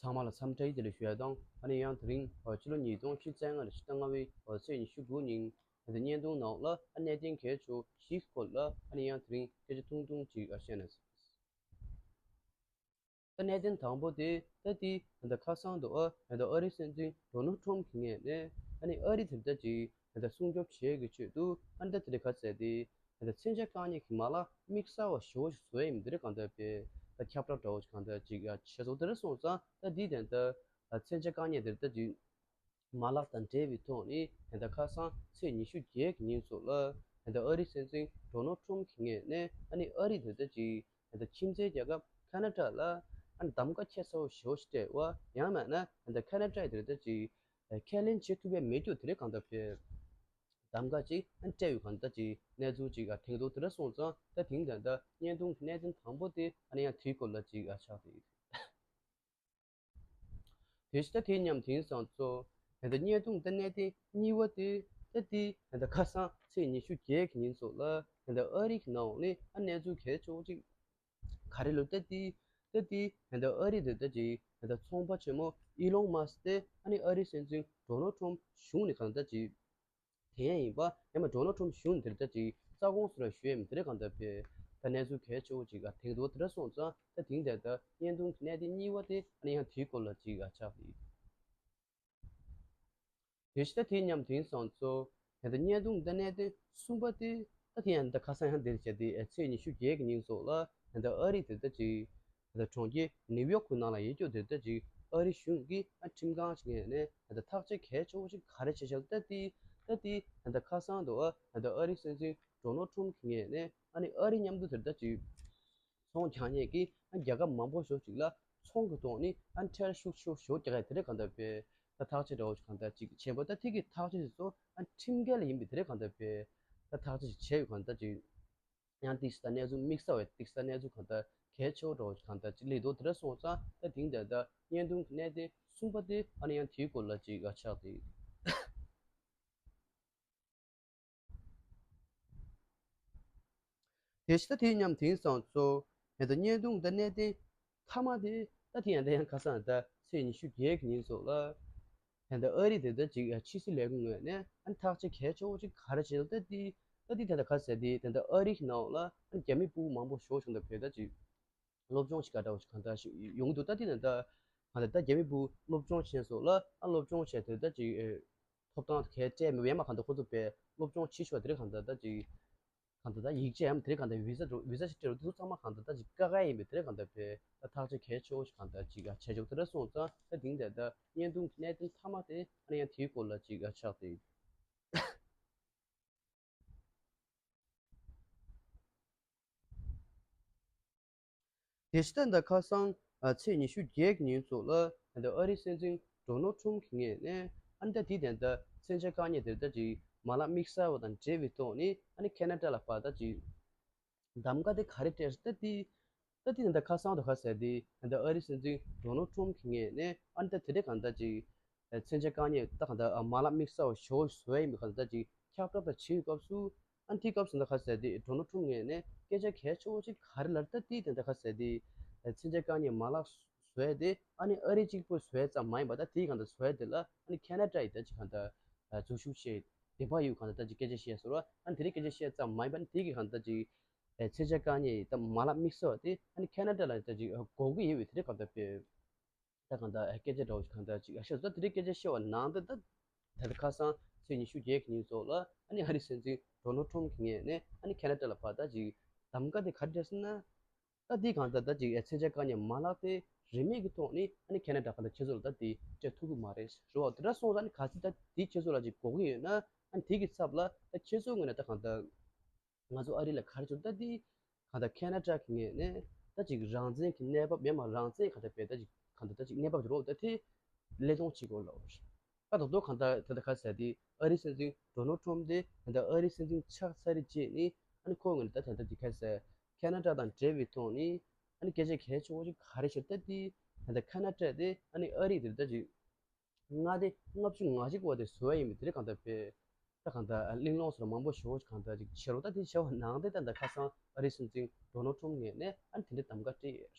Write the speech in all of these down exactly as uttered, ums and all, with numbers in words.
ཚང་མ་ལ་འཚམས་འདྲི་བདེ་ལེགས་ཞུ་ཡ་དང་། ཨ་ནི་ཡང་དེ་རིང་ཕྱི་ལོ་ཉིས་སྟོང་ཉི་ཤུ་རྩ་ལྔ་ལོའི་ཕྱི་ཟླ་ལྔ་པའི་ཚེས་ཉི་ཤུ་དགུ་ཉིན་ད་ལྟ་བརྙན་ཐུང་ནང་ལ་ཨ་གནད་དོན་གལ་ཆེ་བཞིའི་སྐོར་ལ་ཨ་ནི་ཡང་དེ་རིང་སྐད་ཆ་ཐུང་ཐུང་ཅིག་ཨ་བཤད་ན། ད་གནད་དོན་དང་པོ་དེ་ད་ལྟའི་ད་ལྟ་ཁ་སང་དུ་ཨ་ད་ལྟ་ཨ་རིའི་སྲིད་འཛིན་ཌོ་ནལ་ཊམ་གྱི་ངོས་ནས་ཨ་ནི་ཨ་རི་དེ་ད་ལྟ་ཅིག་ད་ལྟ་སྲུང་སྐྱོབ་བྱེད་ཀྱི་ཆེད་དུ་ཨ་ནི་ད་དེ་རིང་ག་ཟེར་དེ་ད་ལྟ་མཚོན་ཆ་བཀག་ཉར་གྱི་མ་ལག་དམིགས་བསལ་བ་ཞེ་པོ་ཞིག་བཟོ་ཡ་ཡིན་དེ་རིང་གང་ལྟར་པའི་ད་ཁྱབ་བསྒྲགས་འདྲ་བོ་ཞིག་གང་ལྟར་ཅིག་ཡ་བྱས་སོང་། དེ་རིང་སོང་ཙང་ད་འདི་ད་ལྟ་མཚོན་ཆ་བཀག་ཉར་དེ་ད་ལྟ་ཅིག་མ་ལག་དང་འབྲེལ་བའི་ཐོག་ནས་ད་ལྟ་ཁ་སང་ཚེས་ཉི་ཤུ་བརྒྱད་ཀྱི་ཉིན་སོགས་ལ་ད་ལྟ་ཨ་རིའི་སྲིད་འཛིན་ཌོ་ནལ་ཊམ་གྱི་ངོས་ནས་ཨ་ནི་ཨ་རི་དེ་ད་ལྟ་ཅིག་ད་ལྟ་ཁྱིམ་མཚེས་རྒྱལ་ཁབ་ཁ་ན་ཌ་ལ་ཨ་ནི་གདམ་ག་ཁྱད་མཚར་པོ་ཞེ་པོ་ཞིག་སྤྲད་པ། ཡང་མིན་ན་ད་ལྟ་ཁ་ན་ཌ་དེ་ད་ལྟ་ཅིག་ཁས་ལེན་བྱེད་ཐུབ་པའི་མེད་རྒྱུ་དེ་རིང་གང་ལྟར་པའི་གདམ་ག་ཅིག་ཨ་ནི་སྤྲད་ཡོད་གང་ལྟར་ཅིག་གནས་ཚུལ་ཅིག་ཨ་ཐེངས་ཐོག་དེ་རིང་སོང་ཙང་ད་དེང་ད་ལྟ་བརྙན་ཐུང་གི་གནད་དོན་དང་པོ་དེ་ཨ་ནི་ཡང་དེའི་སྐོར་ལ་ཅིག་ཨ་ཆགས་ཏེ་ཡོད། དེ་བཞིན་ད་དེ་མཉམ་དེང་སང་ཚོ་ད་ལྟ་བརྙན་ཐུང་ད་གནད་དོན་གཉིས་པ་དེ་ད་ལྟའི་ད་ལྟ་ཁ་སང་ཚེས་ཉི་ཤུ་བརྒྱད་ཀྱི་ཉིན་སོགས་ལ་ད་ལྟ་ཨ་རི་གི་ནང་ནས་ཨ་གནས་ཚུལ་གལ་ཆེ་བོ་ཅིག་ག་རེ་ལབ་ད་ལྟའི་ད་ལྟའི་ད་ལྟ་ཨ་རི་དེ་ད་ཅིག་ད་ལྟ་ཚོང་པ་ཆེན་མོ་ཨི་ལོན་མཱ་སི་དེ་ཨ་ནི་ཨ་རི་སྲིད་འཛིན་ཌོ་ནལ་ཊམ་གཞུང་ནས་གང་ལྟར་ཅིག་དེ་ཡང་ཡིན་པ་ཡང་མ་ཌོ་ནལ་ཊམ་གཞུང་དེར་ད་ཅིག་རྩ་དགོངས་སུ་ར་ཞུ་ཡ་མི་དེ་རེད་གང་ལྟར་པའི་ད་གནས་ཚུལ་གལ་ཆེ་བོ་ཅིག་ཨ་ཐེངས་ཐོག་དེ་ར་སོང་ཙང་ད་དེང་ད་ལྟ་བརྙན་ཐུང་གི་གནད་དོན་གཉིས་པ་དེ་ཨ་ནི་ཡང་དེའི་སྐོར་ལ་ཅིག་ཨ་ཆགས་ཏེ། དེ་བཞིན་ད་དེ་མཉམ་དེང་སང་ཚོ་ད་ལྟ་བརྙན་ཐུང་ད་གནད་དོན་གསུམ་པ་དེ་ད་དེ་ཡང་ད་ཁ་སང་ཡང་དེ་བྱས་ཏེ་ཚེས་ཉི་ཤུ་བརྒྱད་ཀྱི་ཉིན་སོགས་ལ་ད་ལྟ་ཨ་རི་དེ་ད་ཅིག་ད་ལྟ་གྲོང་ཁྱེར་ནིའུ་ཡོག་གི་ནང་ལ་ཡོད་རྒྱུ་དེ་ད་ཅིག་ཨ་རི་གཞུང་གིས་ཨ་ཁྲིམས་ཁང་ཞིག་ངོས་ནས་ད་ལྟ་ཐག་གཅོད་གལ་ཆེ་བོ་ཞིག་ག་རེ་བྱས་ཤག་ད་དེ་ད་དེ་ད་ལྟ་ཁ་སང་དུ་ཨ་ད་ལྟ་ཨ་རི་སྲིད་འཛིན་ཌོ་ནལ་ཊམ་གྱི་ངོས་ནས་ཨ་ནི་ཨ་རི་མཉམ་དུ་དེ་ད་ཅིག་ཚོང་རྒྱག་མཁན་གྱི་ཨ་རྒྱལ་ཁབ་མང་པོ་ཞིག་ཅིག་ལ་ཚོང་གི་ཐོག་ནས་ཨ་ནི་ཁྲལ་ཤུགས་ཆེ་བོ་ཞིག་རྒྱག་ཡ་དེ་རེད་གང་ལྟར་པའི་ད་ཐག་གཅོད་འདྲ་བོ་ཞིག་གང་ལྟར་ཅིག་བྱས་པ། ད་དེ་གི་ཐག་གཅོད་དེ་ཚོ་ཨ་ཁྲིམས་འགལ་ཡིན་པའི་དེ་རེད་གང་ལྟར་པའི་ད་ཐག་གཅོད་ཅིག་བྱས་ཡོད་གང་ལྟར་ཅིག་ཡང་ཏིས་ད་གནས་ཚུལ་དམིགས་བསལ་བའི་ཏིས་ད་གནས་ཚུལ་གང་ལྟར་གལ་ཆེ་བོ་འདྲ་བོ་ཞིག་གང་ལྟར་ཅིག་སླེབས་འདུག་དེ་ར་སོང་ཙང་ད་དེང་ད་ལྟ་བརྙན་ཐུང་གི་གནད་དོན་གསུམ་པ་དེ་ཨ་ནི་ཡང་དེའི་སྐོར་ལ་ཅིག་ཨ་ཆགས་ཏེ། དེ་བཞིན་ད་དེ་མཉམ་དེང་སང་ཚོ་ད་ལྟ་བརྙན་ཐུང་ད་གནད་དོན་མཐའ་མ་དེ་ད་དེ་ཡང་ད་ཡང་ཁ་སང་ད་ཚེས་ཉི་ཤུ་བརྒྱད་ཀྱི་ཉིན་སོགས་ལ་ད་ལྟ་ཨ་རི་དེ་ད་ཅིག་ཕྱི་སྲིད་ལས་ཁུངས་ངོས་ནས་ཨ་ཐག་གཅོད་གལ་ཆེ་བོ་ཅིག་ག་རེ་བྱས་ད་དེ་ད་དེ་ད་ལྟ་ཁ་ཟེར་དེ་ད་ལྟ་ཨ་རི་གི་ནང་ལ་ཨ་རྒྱ་མི་ཕྲུ་གུ་མང་པོ་ཞོགས་བྱུང་ད་བོད་ད་ཅིག་སློབ་སྦྱོང་བྱེད་ག་འདྲ་བོ་ཞིག་གང་ལྟར་ཞིག་ཡོང་གི་འདུག་ད་དེ་ནས་ད་གང་ལྟར་ད་རྒྱ་མི་ཕྲུ་གུ་སློབ་སྦྱོང་བྱེད་སོགས་ལ་ཨ་སློབ་སྦྱོང་བྱས་དེ་ད་ཅིག་ཨེ་ཐོབ་ཐང་གལ་སྤྲད་མེད་པའི་ཡན་མ་གང་ལྟར་ཁོ་ཚོ་བས་སློབ་སྦྱོང་བྱེད་ཆོག་དེ་རིང་གང་ལྟར་ད་ཅིག་གང་ལྟར་ད་ཡིག་ཆ་ཡང་དེ་རིང་གང་ལྟར་བི་ཟ་བི་ཟ་ཞིག་སྤྲད་རོགས་དེ་ཚོ་ཚང་མ་གང་ལྟར་ད་ཅིག་བཀག་ཡ་ཡིན་པའི་དེ་རིང་གང་ལྟར་བས་ད་ཐག་གཅོད་གལ་ཆེ་བོ་ཞིག་གང་ལྟར་ཅིག་ཨ་བྱས་ཆོག་དེ་རིང་སོང་ཙང་ད་དེང་ད་ལྟ་བརྙན་ཐུང་གི་གནད་དོན་མཐའ་མ་དེ་ཨ་ནི་ཡང་དེའི་སྐོར་ལ་ཅིག་ཨ་ཆགས་ཏེ། དེ་ཕྱི་ཟླ་འདི་ཁ་སང་ཨ་ཚེས་ཉི་ཤུ་བརྒྱད་ཀྱི་ཉིན་སོགས་ལ་ད་ལྟ་ཨ་རིའི་སྲིད་འཛིན་ཌོ་ནལ་ཊམ་གྱི་ངོས་ནས་ཨ་ནི་ད་དེའི་དོན་དུ་མཚོན་ཆ་བཀག་ཉར་དེ་ལྟ་ཅིག་མ་ལག་དམིགས་བསལ་བ་དང་འབྲེལ་བའི་ཐོག་ནས་ཨ་ནི་ཁེ་ན་ཌ་ལ་ཕར་ད་ཅིག་གདམ་ག་དེ་ག་རེ་སྤྲད་ཟེར་ད་དེ་ད་དེ་ད་ལྟ་ཁ་སང་དུ་ཁ་ཟེར་དེ་ད་ལྟ་ཨ་རིའི་སྲིད་འཛིན་ཌོ་ནལ་ཊམ་གྱི་ངོས་ནས་ཨ་ནི་ད་དེ་འདྲ་གང་ལྟར་ཅིག་མཚོན་ཆ་བཀག་ཉར་ད་གང་ལྟར་མ་ལག་དམིགས་བསལ་བ་ཞེ་པོ་བཟོ་ཡ་ཡིན་པའི་གང་ལྟར་ཅིག་ཁྱབ་བསྒྲགས་དང་བྱེད་སྐབས་སུ་ཨ་ནི་དེའི་སྐབས་སུ་ད་ཁ་ཟེར་དེ་ཌོ་ནལ་ཊམ་ངོས་ནས་སྐད་ཆ་གལ་ཆེ་བོ་ཅིག་ག་རེ་ལབ་ད་དེའི་དོན་དུ་ཁ་ཟེར་དེ་མཚོན་ཆ་བཀག་ཉར་མ་ལག་བཟོ་ཡ་དེ་ཨ་ནི་ཨ་རི་གཅིག་པུ་བཟོ་ཡ་ཙམ་མ་ཡིན་པ་ད་དེའི་གང་ལྟར་བཟོ་ཡ་དེ་ལ་ཨ་ནི་ཁེ་ན་ཌ་ཡི་ད་ཅིག་གང་ལྟར་འཛུལ་ཞུགས་བྱས་དད་པ་ཡོད་གང་ལྟར་ད་ཅིག་སྐད་ཆ་བཤད་ཟེར་བ་ཨ་ནི་དེ་རིང་སྐད་ཆ་བཤད་ཙམ་མ་ཡིན་པ་ཨ་ནི་དེའི་གི་གང་ལྟར་ད་ཅིག་མཚོན་ཆ་བཀག་ཉར་ཡི་ད་མ་ལག་དམིགས་བསལ་བ་དེ་ཨ་ནི་ཁེ་ན་ཌ་ལ་ད་ཅིག་དགོས་ཀྱི་ཡོད་པའི་དེ་རིང་གང་ལྟར་བས། ད་གང་ལྟར་སྐད་ཆ་འདྲ་བོ་ཞིག་གང་ལྟར་ཅིག་ཨ་ཤེས་སོ། ད་དེ་རིང་སྐད་ཆ་བཤད་པ་ནང་དུ་ད་ད་ལྟ་ཁ་སང་ཚེས་ཉི་ཤུ་བརྒྱད་ཀྱི་ཉིན་སོགས་ལ་ཨ་ནི་ཨ་རིའི་སྲིད་འཛིན་ཌོ་ནལ་ཊམ་གྱི་ངོས་ནས་ཨ་ནི་ཁེ་ན་ཌ་ལ་ཕར་ད་ཅིག་གདམ་ག་དེ་ག་རེ་རེད་ཟེར་ན། ད་དེ་གང་ལྟར་ད་ཅིག་མཚོན་ཆ་བཀག་ཉར་མ་ལག་དེ་རིན་མེད་ཀྱི་ཐོག་ནས་ཨ་ནི་ཁེ་ན་ཌ་གང་ལྟར་ཁྱེད་ཚོ་ལ་ད་དེ་སྤྲད་ཐུབ་ཀྱི་མ་རེད་རེད་བ། དེ་འདྲ་སོང་ཙང་ཨ་ནི་གལ་སྲིད་ད་དེ་ཁྱེད་ཚོ་ལ་ཅིག་དགོས་ཀྱི་ཡོད་ན་ཨ་ནི་དེ་གི་ཚབ་ལ་ད་ཁྱེད་ཚོའི་ངོས་ནས་ད་གང་ལྟར། ང་ཚོ་ཨ་རི་ལ་ག་རེ་བྱུང་ད་འདི་གང་ལྟར་ཁེ་ན་ཌ་གི་ངོས་ནས་ད་ཅིག་རང་བཙན་གྱི་གནས་བབ་མེད་མ་རང་བཙན་གང་ལྟར་བས་ད་ཅིག་གང་ལྟར་ད་ཅིག་གནས་བབ་ཀྱི་རོགས་ད་དེ་ལས་དོན་བྱེད་དགོས་ལབ། ད་དོ་དོ་གང་ལྟར་ད་ལྟ་ཁ་ཟེར་དེ་ཨ་རིའི་སྲིད་འཛིན་ཌོ་ནལ་ཊམ་དེ་ད་ལྟ་ཨ་རིའི་སྲིད་འཛིན་ཆགས་ཚར་རྗེས་ནས་ཨ་ནི་ཁོ་ངོས་ནས་ད་ད་ལྟ་དེ་ཁ་ཟེར་ཁེ་ན་ཌ་དང་འབྲེལ་བའི་ཐོག་ནས་ཨ་ནི་སྐད་ཆ་གལ་ཆེ་བོ་ཅིག་ག་རེ་ཤར་ད་དེ་ད་ལྟ་ཁེ་ན་ཌ་དེ་ཨ་ནི་ཨ་རི་དེ་ད་ཅིག་མངའ་སྡེ་ལྔ་བཅུ་ང་གཅིག་པ་དེ་བཟོ་ཡ་ཡིན་པའི་དེ་རིང་གང་ལྟར་བས། ད་གང་ལྟར་གླེང་སློང་སོགས་མང་པོ་ཞེ་པོ་གང་ལྟར་ཅིག་བྱེད་རོགས། ད་དེ་བྱས་པ་ནང་དེ་ད་ལྟ་ཁ་སང་ཨ་རིའི་སྲིད་འཛིན་ཌོ་ནལ་ཊམ་ངོས་ནས་ཨ་ནི་དེ་འདྲའི་གདམ་ག་སྤྲད་ཡོད།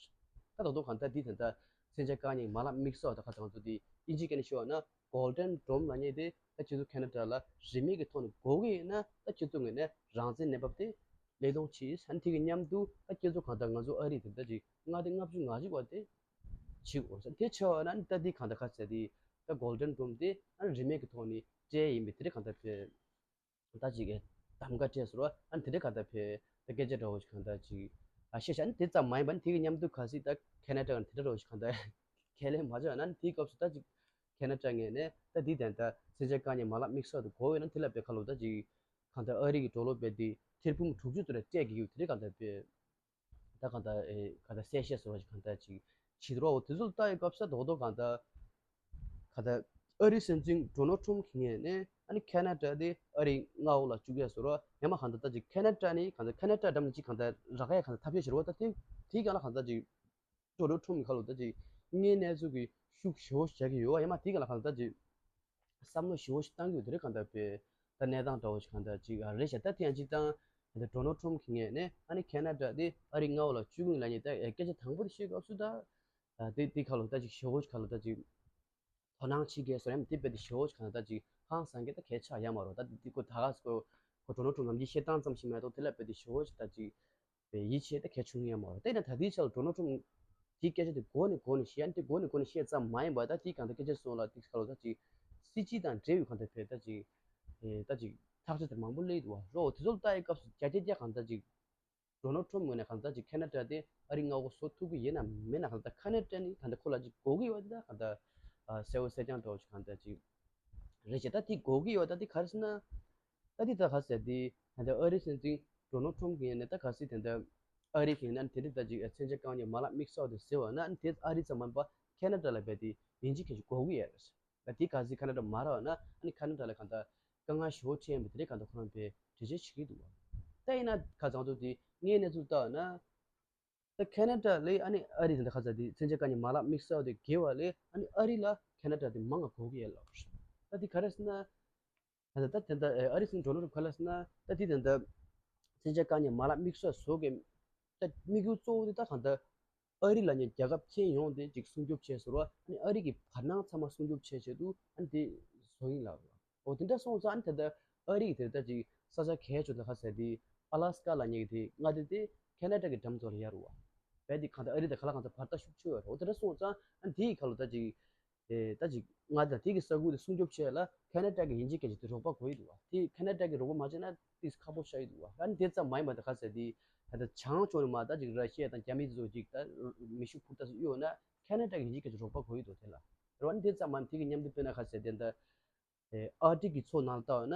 ད་ད་དུང་གང་ལྟར་འདི་ད་ལྟ་ མཚོན་ཆ་བཀག་ཉེན་མ་ལག་དམིགས་བསལ་བ་དང་ཁ་སང་ཚོ་དེ་ཨིན་ཇི་སྐད་ནས་ཞུ་བ་ན་Golden Dome ལབ་མཁན་དེ་ད་ཁྱེད་ཚོ་ཁེ་ན་ཌ་ལ་རིན་མེད་ཀྱི་ཐོག་ནས་དགོས་ཀྱི་ཡིན་ན་ད་ཁྱེད་ཚོ་ངོས་ནས་རང་བཙན་གནས་བབ་དེ་ལེགས་གཏོང་བྱེད། ཨ་ནི་དེ་གི་མཉམ་དུ་ད་ཁྱེད་ཚོ་གང་ལྟར་ང་ཚོ་ཨ་རི་དེ་ད་ཅིག་མངའ་སྡེ་ལྔ་བཅུ་ང་གཅིག་པ་དེ་བྱེད་དགོས་ཟེར། དེ་བྱས་པ་ན་ད་འདི་གང་ལྟར་ཁ་གསལ་དེ་ད་Golden Dome དེ་ཨ་ནི་རིན་མེད་ཀྱི་ཐོག་ནས་སྤྲད་ཡིན་པའི་དེ་འདྲ་གང་ལྟར་བྱས། ད་ཅིག་གདམ་ག་སྤྲད་ཟེར་བ་ཨ་ནི་དེ་འདྲ་གང་ལྟར་བྱས་ད་སྐད་ཆ་འདྲ་བོ་ཞིག་གང་ལྟར་ཅིག་ཨ་བཤད་བྱ། ཨ་ནི་དེ་ཙམ་མ་ཡིན་པ་ནི་དེ་གི་མཉམ་དུ་གལ་སྲིད་ད་ཁེ་ན་ཌ་གི་དེ་འདྲ་འདྲ་བོ་ཞིག་གང་ལྟར་ཁས་ལེན་མ་བྱས་ན་ནི་དེའི་སྐབས་སུ་ད་ཅིག་ཁེ་ན་ཌ་ངོས་ནས་ད་འདི་དེ་འདྲ་མཚོན་ཆ་བཀག་ཉེན་མ་ལག་དམིགས་བསལ་དུ་དགོས་ཡོད་ན་དེ་ལ་དཔེ་ཁ་ལོ་ད་ཅིག་གང་ལྟར་ཨ་རི་གི་ཌོ་ལར་དཔེ་དེ་ཐེར་འབུམ་དྲུག་ཅུ་དེ་འདྲ་སྤྲད་ཀྱི་ཡོད། དེ་འདྲ་གང་ལྟར་དཔེ་ད་གང་ལྟར་ཨེ་གང་ལྟར་གསལ་བཤད་ཟེར་བ་ཞིག་གང་ལྟར་ཅིག་བྱེད་རོགས། དེ་ཚོ་ལྟ་ཡི་སྐབས་སུ་རྡོག་རྡོག་གང་ལྟར་གང་ལྟར་ཨ་རིའི་སྲིད་འཛིན་ཌོ་ནལ་ཊམ་གྱི་ངོས་ནས་ཨ་ནི་ཁེ་ན་ཌ་དེ་ཨ་རིའི་མངའ་འོག་ལ་བཅུག་ཡ་ཟེར་རོགས། ཡང་མ་གང་ལྟར་ད་ཅིག་ཁེ་ན་ཌ་ནི་གང་ལྟར་ཁེ་ན་ཌ་འགྲམ་ནས་ཅིག་གང་ལྟར་རག་ཡ་གང་ལྟར་ཐབས་ཤེས་བྱེད་རོགས། ད་དེ་དེའི་སྒང་ལ་གང་ལྟར་ཅིག་ཌོ་ནལ་ཊམ་གྱི་ཁ་ལོ་ད་ཅིག་དངོས་གནས་ཚུལ་གྱི་ཤུགས་ཞེ་པོ་བྱ་གི་ཡོད་པ། ཡང་མ་དེའི་སྒང་ལ་གང་ལྟར་ད་ཅིག་བསམ་བློ་ཞེ་པོ་ཞིག་བཏང་གི་ཡོད། དེ་རེད་གང་ལྟར་དཔེ་ད་གནས་སྟངས་འདྲ་བོ་ཞིག་གང་ལྟར་ཅིག་ཨ་རེད་ཤག་ད་དེ་ཡང་སྤྱིར་བཏང་ད་ཌོ་ནལ་ཊམ་གྱི་ངོས་ནས་ཨ་ནི་ཁེ་ན་ཌ་དེ་ཨ་རིའི་མངའ་འོག་ལ་བཅུག་གི་ཡིན་ལབ་མཁན་ད་སྐད་ཆ་དང་པོ་དེ་བཤད་སྐབས་སུ་ད་ཨ་དེ་དེ་ཁ་ལོ་ད་ཅིག་ཞེ་པོ་ཞིག་ཁ་ལོ་ད་ཅིག་དོ་སྣང་བྱེད་མཁན་བཟོ་རེད། དེ་དཔེ་དེ་ཞེ་པོ་ཞིག་གང་ལྟར་ད་ཅིག་ཧང་སང་གི་ད་གལ་ཆགས་ཡ་མ་རེད། ད་དེ་ཁོ་ད་ག་ཁོ་ཁོ་ཌོ་ནལ་ཊམ་ནམ་རྒྱུན་བཤད་སྟངས་ཙམ་ཞིག་མ་གཏོགས་དེ་ལ་དཔེ་དེ་ཞེ་པོ་ཞིག་ད་ཅིག་པའི་ཡིད་ཆེས་ད་གལ་བྱུང་ཡང་མ་རེད། དེ་ནས་ད་ལྟའི་ཆར་ལ་ཌོ་ནལ་ཊམ་དེའི་སྐད་ཆ་དེ་འགོ་ནས་འགོ་ནས་བཤད་ཡ་དེ་འགོ་ནས་འགོ་ནས་བཤད་ཙམ་མ་ཡིན་པར་ད་དེའི་གང་ལྟར་སྐད་ཆ་སོང་ལ་དེ་ག་ལ་ད་ཅིག་སྲིད་སྤྱི་དང་འབྲེལ་བའི་གང་ལྟར་བས་ད་ཅིག་ཨེ་ད་ཅིག་ཐག་གཅོད་དེ་མང་པོ་སླེབས་འདུག་བ། རོ་དེ་ཚོ་ལ་ལྟ་ཡི་སྐབས་སུ་བརྒྱ་ཆ་བརྒྱ་གང་ལྟར་ཅིག་ཌོ་ནལ་ཊམ་ངོས་ནས་གང་ལྟར་ཅིག་ཁེ་ན་ཌ་དེ་ཨ་རིའི་མངའ་འོག་བཟོ་ཐུབ་ཀྱི་ཡིན་ནམ་མིན་ན། གང་ལྟར་ཁེ་ན་ཌ་ནི་གང་ལྟར་ཁོ་ལ་ཅིག་དགོས་ཀྱི་ཡོད་དེ་ད་གང་ལྟར་ཨ་གསལ་བོ་གསལ་རྐྱང་འདྲ་བོ་ཞིག་གང་ལྟར་ཅིག་རེད་ཅེ། ད་དེ་དགོས་ཀྱི་ཡོད་ད་དེ་ག་རེ་ཟེར་ན། ད་དེ་ད་ག་ཟེར་དེ་ད་ལྟ་ཨ་རིའི་སྲིད་འཛིན་ཌོ་ནལ་ཊམ་གྱི་ངོས་ནས་ད་ག་ཟེར་དེ་འདྲ་ཨ་རི་གི་ནང་དེ་འདྲ་ད་ཅིག་མཚོན་ཆ་བཀག་ཉེན་མ་ལག་དམིགས་བསལ་དེ་ཟེར་བ་ན་དེ་ཨ་རི་ཙམ་མིན་པ་ཁེ་ན་ཌ་ལ་བས་དེ་ཡིན་གཅིག་མིན་གཅིག་དགོས་ཀྱི་ཡོད་རེད། ད་དེ་ག་ཟེར་ཁེ་ན་ཌ་མ་རག་ན་ཨ་ནི་ཁེ་ན་ཌ་ལ་གང་ལྟར་དཀའ་ངལ་ཞེ་པོ་འཕྲད་ཡིན་པ་དེ་འདྲ་གང་ལྟར་ཁོ་རང་བས་འགྲེལ་བརྗོད་བྱེད་ཀྱི་འདུག་བ། ད་ཡིན་ན་ཁ་སང་ཚོ་དེ་དངོས་གནས་ཚུལ་ལྟ་བ་ན། ད་ཁེ་ན་ཌ་ལས་ཨ་ནི་ཨ་རི་དེ་འདྲ་ཁ་ཚ་དེ་མཚོན་ཆ་བཀག་ཉེན་མ་ལག་དམིགས་བསལ་དེ་འགེལ་བ་ལས་ཨ་ནི་ཨ་རི་ལ་ཁེ་ན་ཌ་དེ་མང་ང་དགོས་ཀྱི་ཡོད་ལབ། ད་དེ་ག་རེ་ཟེར་ན། ད་ད་དེ་འདྲ་ཨ་རི་སྲིད་འཛིན་ཌོ་ནལ་ཊམ་ག་ལ་ཟེར་ན་ད་དེ་དེ་འདྲ་མཚོན་ཆ་བཀག་ཉེན་མ་ལག་དམིགས་བསལ་བཟོ་གི་ད་དམིགས་ཡུལ་གཙོ་བོ་དེ་ད་གང་ལྟར་ཨ་རི་ལབ་མཁན་རྒྱལ་ཁབ་ཁྱོན་ཡོངས་དེ་ཅིག་སྲུང་སྐྱོབ་བྱས་ཟེར་བ་ཨ་ནི་ཨ་རི་གི་བར་སྣང་ཚང་མ་སྲུང་སྐྱོབ་བྱས་བྱས་འདུག་ཨ་ནི་དེ་བཟོ་ཡིན་ལབ། འོ་དེ་འདྲ་སོང་ཙང་ཨ་ནི་ད་ལྟ་ཨ་རི་གི་དེ་ལྟ་ཅིག་ས་ཆ་གལ་ཆེ་ད་ག་ཟེར་དེ་ཨ་ལ་སི་ཀ་ལབ་མཁན་གྱི་དེ་མངའ་སྡེ་དེ་ཁེ་ན་ཌ་གི་འགྲམ་ཚོ་ལ་ཡར་བ། བས་དེ་གང་ལྟར་ཨ་རི་དང་ག་ལ་གང་ལྟར་བར་ཐག་ཤུགས་ཆེ་བ་རེད། འོ་དེ་འདྲ་སོང་ཙང་ཨ་ནི་དེ་ཡི་ཁ་ལོ་ད་ཅིག་ཨེ་ད་ཅིག་མངའ་སྡེ་དེ་གི་ས་ཁུལ་དེ་སྲུང་སྐྱོབ་བྱས་ལ་ཁེ་ན་ཌ་གི་ཡིན་གཅིག་མིན་གཅིག་དེ་རོགས་པ་དགོས་ཀྱི་འདུག་བ། དེ་ཁེ་ན་ཌ་གི་རོགས་པ་མ་བྱས་ན་དེ་ཁག་པོ་ཆགས་ཀྱི་འདུག་བ། ཨ་ནི་དེ་ཙམ་མ་ཡིན་པ་ད་ག་ཟེར་དེ་ད་ལྟ་བྱང་ཕྱོགས་ནས་མ་ད་ཅིག་ར་ཤི་ཡ་དང་རྒྱ་མི་དེ་ཚོ་ཅིག་ད་མེ་ཤུགས་འཕུར་མདའ་ཚོ་གཡུག་ན་ཁེ་ན་ཌ་གི་ཡིན་གཅིག་མིན་གཅིག་རོགས་པ་དགོས་ཀྱི་འདུག་དེ་ལ། རེད་བ། ཨ་ནི་དེ་ཙམ་མ་ཡིན་དེ་གི་མཉམ་དུ་དཔེར་ན་ག་ཟེར་དེ་ད། ཨེ་ཨར་ཀ་ཊིག་གི་མཚོ་ནང་ལ་ལྟ་བ་ན།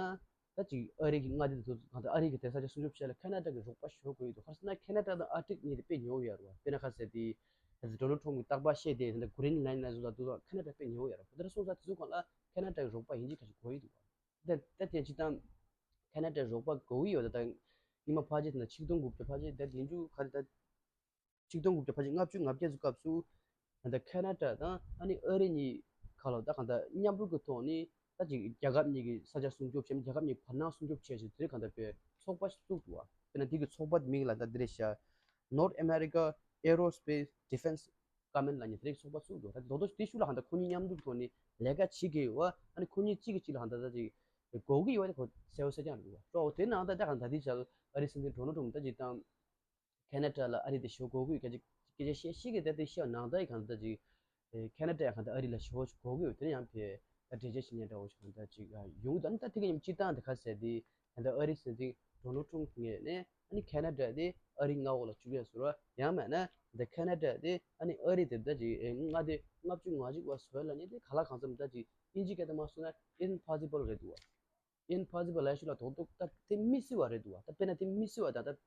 ད་ཅིག་ཨ་རི་གི་མངའ་སྡེ་དེ་ཚོ་གང་ལྟར་ཨ་རི་གི་དེ་ས་ཆ་སྲུང་སྐྱོབ་བྱས་ལ་ཁེ་ན་ཌ་གི་རོགས་པ་ཞུ་དགོས་ཀྱི་འདུག་ག་རེ་ཟེར་ན་ཁེ་ན་ཌ་དང་ཨར་ཀ་ཊིག་གཉིས་དེ་དཔེ་ཉེ་བོ་ཡོད་རེད་བ། དཔེར་ན་ག་ཟེར་དེ། ད་ཅིག་ཌོ་ནལ་ཊམ་གི་རྟག་པར་བཤད་དེ་ད་ལྟ་གྷི་རིན་ལན་ལབ་ཚོ་ལ་འདུག་ད་ཁེ་ན་ཌ་དཔེ་ཉེ་བོ་ཡོད་རེད་བ། དེ་འདྲ་སོང་ཙང་དེ་ཚོ་སྒང་ལ་ཁེ་ན་ཌ་གི་རོགས་པ་ཡིན་གཅིག་མིན་གཅིག་དགོས་ཀྱི་འདུག་བ། ད་ད་དེ་སྤྱིར་བཏང་ཁེ་ན་ཌ་རོགས་པ་དགོས་ཀྱི་ཡོད། ད་ད་སྔོན་མ་ཕལ་ཆེར་ད་ཆིག་སྟོང་དགུ་བརྒྱ་ཕལ་ཆེར་ད་བདུན་ཅུ་ག་རེ་ད། ཆིག་སྟོང་དགུ་བརྒྱ་ཕལ་ཆེར་ལྔ་བཅུ་ང་བརྒྱད་ཚོ་སྐབས་སུ། ད་ལྟ་ཁེ་ན་ཌ་དང་ཨ་ནི་ཨ་རི་གཉིས་ཁ་ལོ་ད་གང་ལྟར་མཉམ་རུབ་ཀྱི་ཐོག་ནས་ད་ཅིག་རྒྱལ་ཁབ་གཉིས་ཀྱི་ས་ཆ་སྲུང་སྐྱོབ་བྱས་རྒྱལ་ཁབ་གཉིས་བར་སྣང་སྲུང་སྐྱོབ་བྱས་ཞེས་དེ་གང་ལྟར་པའི་ཚོགས་པ་ཞིག་བཙུགས་འདུག་བ། དཔེར་ན་དེ་གི་ཚོགས་པ་དེ་མིང་ལ་ད་འདི་རེད་ཤག North America Aerospace Defense Command ལབ་མཁན་དེ་རིགས་ཚོགས་པ་བཙུགས་འདུག་ད་རྡོག་རྡོག་དེ་ཤུགས་ལ་གང་ལྟར་ཁོ་གཉིས་མཉམ་རུབ་ཐོག་ནས་ལས་ཀ་བྱེད་ཀྱི་ཡོད་བ། ཨ་ནི་ཁོ་གཉིས་གཅིག་གིས་གཅིག་ལ་གང་ལྟར་ད་ཅིག་དགོས་ཀྱི་ཡོད་བ་དེ་ཁོ་གསལ་པོ་གསལ་རྐྱང་རེད་འདུག་བ། འོ་དེ་ནང་ད་ད་གང་ད་དེ་ཆ་ཨ་རི་སྲིད་འཛིན་ཌོ་ནལ་ཊམ་ད་ཅིག་དང་། ཁེ་ན་ཌ་ལ་ཨ་རི་དེ་ཞེ་པོ་དགོས་ཀྱི་སྐད་ཆ་སྐད་ཆ་བཤད་ཤེས་ཀྱི་ད་དེ་བཤད་ནང་ད་ཡི་གང་ལྟར་ཅིག་ཨེ་ཁེ་ན་ཌ་ཡང་གང་ལྟར་ཨ་རི་ལ་ཞེ་པོ་ཞིག་དགོས་ཀྱི་ཡོད། དེ་ནས་ཡང་ཕེ་ད་འགྲེལ་བརྗོད་བྱེད་མཁན་འདྲ་བོ་ཞིག་གང་ལྟར་ཅིག་ཡོང་གི་འདུག་ཨ་ནི་ད་དེ་ག་ཡིན་སྤྱིར་བཏང་དེ་ག་ཟེར་དེ་ད་ལྟ་ཨ་རི་སྲིད་འཛིན་ཌོ་ནལ་ཊམ་ངོས་ནས་ཨ་ནི་ཁེ་ན་ཌ་དེ་ཨ་རི་མངའ་འོག་ལ་བཅུག་ཡ་ཟེར་བ་ཡང་མེད་ན་ད་ཁེ་ན་ཌ་དེ་ཨ་ནི་ཨ་རི་དེ་ད་ཅིག་ཨེ་མངའ་སྡེ་ལྔ་བཅུ་ང་གཅིག་པ་བཟོ་ཡ་ལབ་མཁན་དེ་ག་ལ་གང་འཚམ་ད་ཅིག་དབྱིན་ཇི་སྐད་དུ་མ་སོང་ན་impossible་རེད་འདུག་བ། impossible་ལབ་ཤུགས་ལ་རྡོག་རྡོག་ད་དེ་མི་སྲིད་པ་རེད་འདུག་བ། ད་དཔེར་ན་དེ་མི་སྲིད་པ་ད་ད་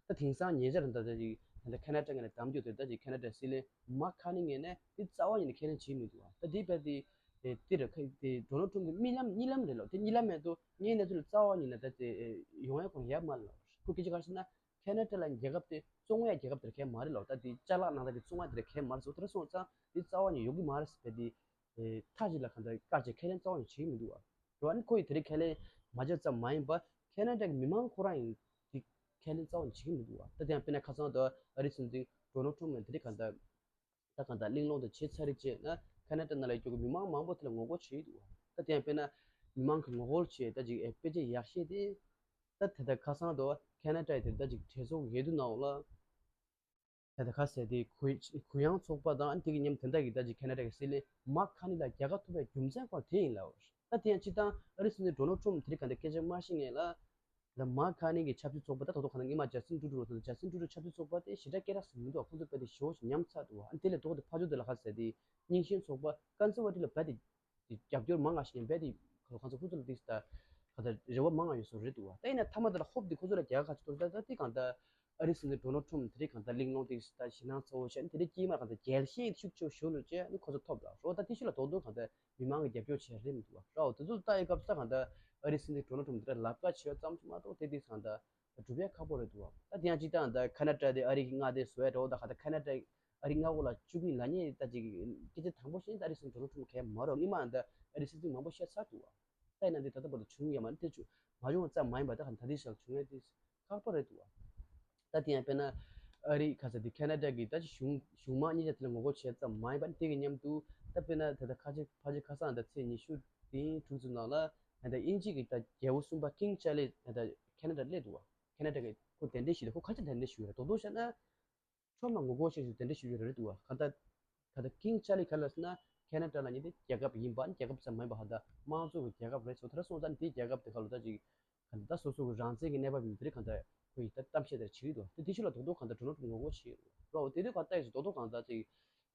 ད་དེང་སང་ཉེ་ཆར་ད་ད་ཅིག་ད་ཁེ་ན་ཌ་ངོས་ནས་གཏམ་རྒྱུད་དེ་ད་ཅིག་ཁེ་ན་ཌ་སྲིད་བློན་མག་ཁ་ནི་ངོས་ནས་དེ་རྩ་བ་ཉིད་ནས་ཁས་ལེན་བྱེད་མི་འདུག་བ། ད་དེ་བས་དེ་དེ་རེད་ཁ་དེ་ཌོ་ནལ་ཊམ་གི་རྨི་ལམ་གཉིད་ལམ་རེད་ལོ། དེ་གཉིད་ལམ་མེད་དུ་ངའི་གནས་ཚུལ་རྩ་བ་ཉིད་ནས་ད་དེ་ཡོང་ཡ་ཁོང་ཡབ་མ་ལ་ཁོ་སྐད་ཆ་ག་རེ་ཟེར་ན་ཁེ་ན་ཌ་ལ་རྒྱལ་ཁབ་དེ་བཙོང་ཡ་རྒྱལ་ཁབ་དེ་གས་མ་རེད་ལོ། ད་དེ་ཅ་ལག་ནང་ད་དེ་བཙོང་ཡ་དེ་གས་མ་རེད་ཟེར་དེ་རེད་སོང་ཙང་དེ་རྩ་བ་ཉིད་ཡོང་གི་མ་རེད་ཟེར་བས་དེ། ཨེ་མཐའ་གཅིག་ལ་གང་ལྟར་བཀག་བྱས་ཁས་ལེན་རྩ་བ་ནས་བྱེད་ཀྱི་མི་འདུག་བ། རེད་བ། ཨ་ནི་ཁོ་ཡིས་དེ་རིགས་ཁས་ལེན་མ་བྱས་ཙམ་མ་ཡིན་པར་ཁེ་ན་ཌ་གི་མི་མང་ཁོ་རང་ཡིན་དེ་ཁས་ལེན་རྩ་བ་ནས་བྱེད་ཀྱི་མི་འདུག་བ། ད་དེ་ཡང་དཔེར་ན་ཁ་སང་དུ་ཨ་རིའི་སྲིད་འཛིན་ཌོ་ནལ་ཊམ་ནས་དེ་རིགས་གང་ལྟར་ ད་གང་ལྟར་གླེང་སློང་དེ་བྱས་ཚར་རེད་བྱས་ན་ཁ་ན་ཌ་ནང་ལ་སྐྱོ་གི་མི་མང་མང་པོ་དེ་ལ་ངོ་རྒོལ་བྱེད་ཀྱི་འདུག་བ། ད་དེ་ཡང་དཔེར་ན་མི་མང་གི་ངོ་རྒོལ་བྱས་ད་ཅིག་ཨེ་དཔེ་ཆ་ཡག་ཤོས་དེ་ད་དེ་ལྟར་ཁ་སང་དུ་ཁ་ན་ཌ་ཡི་དེ་ད་ཅིག་གྲོས་ཚོགས་འོས་བསྡུ་ནང་ལ་ད་ལྟ་ཁ་གསལ་དེ་གུ་གུ་ཡངས་ཚོགས་པ་དང་དེ་གི་མཉམ་དེ་འདྲ་གི་ད་ཅིག་ཁ་ན་ཌ་གི་སྲིད་བློན་མཱག་ཁ་ནི་ལ་རྒྱལ་ཁ་ཐོབ་པའི་རྒྱུ་མཚན་སྐོར་དེ་ཡིན་ལ། ད་དེ་ཡང་སྤྱིར་བཏང་ཨ་རི་སྲིད་འཛིན་ཌོ་ནལ་ཊམ་དེ་རིང་ག་འདྲ་སྐད་ཆ་མ་བཤད་ངེས་ལ། ད་མཱག་ཁ་ནི་གི་ཆབ་སྲིད་ཚོགས་པ་ད་ད་དུང་ག་ན་སྔོན་མ་ཇ་སི་ཊིན་ཊུ་རུ་རོ་དང་ཇ་སི་ཊིན་ཊུ་རུ་ཆབ་སྲིད་ཚོགས་པ་དེ་ཞེ་དྲག་སྐད་གྲགས་སུ་མི་འདུག་ཁོང་ཚོ་དཔེ་དེ་ཞེ་པོ་ཞིག་ཉམས་ཚར་འདུག་ཨ་ནི་དེ་ལས་ལྡོག་སྟེ་ཕར་ཕྱོགས་དེ་ལ་ཁ་གསལ་དེ་རྙིང་ཞེན་ཚོགས་པ་ཀོན་སར་ཝ་ཊིབ་ལ་རྦད་དེ་རྒྱབ་སྐྱོར་མང་ང་ཞིག་ཡིན་པས་དེ་ཁོ་ཚོ་ཁོ་ཚོ་ལ་ཏིག་ད་ག་ད་རེ་བ་མང་ང་ཡོད་བཟོ་རེད་འདུག་བ། ད་ཡིན་ན་མཐའ་མ་དེ་ལ་ཧོབ་དེ་ཁོ་ཚོ་ལ་རྒྱལ་ཁ་ཆེ་ཏོ་ད་ད་དེ་གང་ད་ཨ་རི་སྲིད་འཛིན་ཌོ་ནལ་ཊམ་དེ་རིང་གང་ད་གླེང་སློང་དེ་ད་ཞེད་སྣང་ཚ་བོ་བྱས་ནས་དེ་རིང་དཀྱིལ་མ་གང་ད་རྒྱལ་ཞེན་ཤུགས་ཆེ་བོ་ཞུ་ལོ་བྱས་ནས་ཁོ་ཚོ་ཐོབ་ལ་རོ། ད་དེ་ཤུ་ལ་རྡོག་རྡོག་གང་ད་མི་མང་གི་རྒྱབ་སྐྱོར་བྱས་རེད་མི་འདུག་བ། རོ་དེ་ཚོ་ལྟ་ཡི་སྐབས་ས་གང་ད་ཨ་རི་སྲིད་འཛིན་ཌོ་ནལ་ཊམ་དེ་ལ་ལབ་ཀ་བྱས་ཙམ་ཞིག་མ་གཏོགས་དེ་དེ་གང་ད་སྒྲུབ་ཡ་ཁག་པོ་རེད་འདུག་བ། ད་དེ་ཡང་སྤྱིར་བཏང་ད་ཁ་ན་ཌ་དེ་ཨ་རི་གི་མངའ་སྡེ་བཟོ་ཡ་འདྲ་བོ་ད་གང་ད་ཁ་ན་ཌ་ཨ་རི་མངའ་འོག་ལ་བཅུག་གི་ཡིན་ལབ་མཁན་ད་ཅིག་སྐད་ཆ་དང་པོ་བཤད་ན་ད་ཨ་རི་སྲིད་འཛིན་ཌོ་ནལ་ཊམ་གས་མ་རོགས་སྔོན་མ་ད་ཨ་རི་སྲིད་འཛིན་མང་པོ་བཤད་ཚར་འདུག་བ། ད་ཡིན་ན་འདི་ད་ལྟ་བར་དུ་བྱུང་ཡོད་མ་རེད། དེ་བྱུང་མ་བྱུང་བ་ཙམ་མ་ཡིན་པ་ད་གང་ད་འདི་ཞིག་བྱུང་ཡ་དེ་ཁག་པོ་རེད་འདུག་བ། ད་དེ་ཡང་དཔེར་ན་ཨ་རི་ཁ་ས་དེ་ཁ་ན་ཌ་གི་ད་ཅིག་གཞུང་གཞུང་མང་གཉིས་ཆ་དེ་ལ་ངོ་རྒོལ་བྱས་ཙམ་མ་ཡིན་པ་དེ་གི་མཉམ་དུ་ད་དཔེར་ན་ད་ལྟ་ཁ་ཆེ་ཕལ་ཆེར་ཁ་སང་ད་ཚེས་ཉི་ཤུ་དེའི་དྲུག་ཙམ་ནང་ལ་ད་ལྟ་དབྱིན་ཇི་གི་ད་རྒྱལ་པོ་གསུམ་པ་ཀིང་ཅཱ་ལི་ད་ལྟ་ཁ་ན་ཌ་སླེབས་འདུག་བ། ཁ་ན་ཌ་གི་ཁོ་གདན་འདྲེན་ཞུས་ཏེ་ཁོ་ཁ་ཆེ་གདན་འདྲེན་ཞུས་ཡོད་རེད། རྡོག་རྡོག་བཤད་ན། ཁྲོམ་ལ་ངོ་རྒོལ་བྱེད་ཞུ་དེ་འདྲ་ཞུ་རྒྱུ་རེད་འདུག་བ། ག་ད་ག་ད་ཀིང་ཅཱ་ལི་ག་ལ་ཟེར་ན་ཁ་ན་ཌ་ལ་ཉིད་དེ་རྒྱལ་ཁབ་ཡིན་པ་རྒྱལ་ཁབ་ཙམ་མ་ཡིན་པ་ཧ་ད་དམངས་གཙོ་གི་རྒྱལ་ཁབ་རེད་སོ། དེ་ར་སོང་ཙང་དེའི་རྒྱལ་ཁབ་དེ་ག་ལོ་ད་ཅིག་ག་ད་སོ་སོ་གི་རང་བཙན་གྱི་གནས་བབ་ཡིན་དེ་རེད། ག་ད་ཁོ་ཡི་ད་གཏམ་བཤད་དེ་བྱེད་ཀྱི་འདུག་བ། དེ་དེ་ཤུ་ལ་རྡོག་རྡོག་ག་ད་ཌོ་ནལ་ཊམ་ངོ་རྒོལ་བྱེད་ཀྱི་འདུག་བ། དེ་དུས་ག་ད་ཡིན་སོ་རྡོག་རྡོག་ག་ད་ཅིག་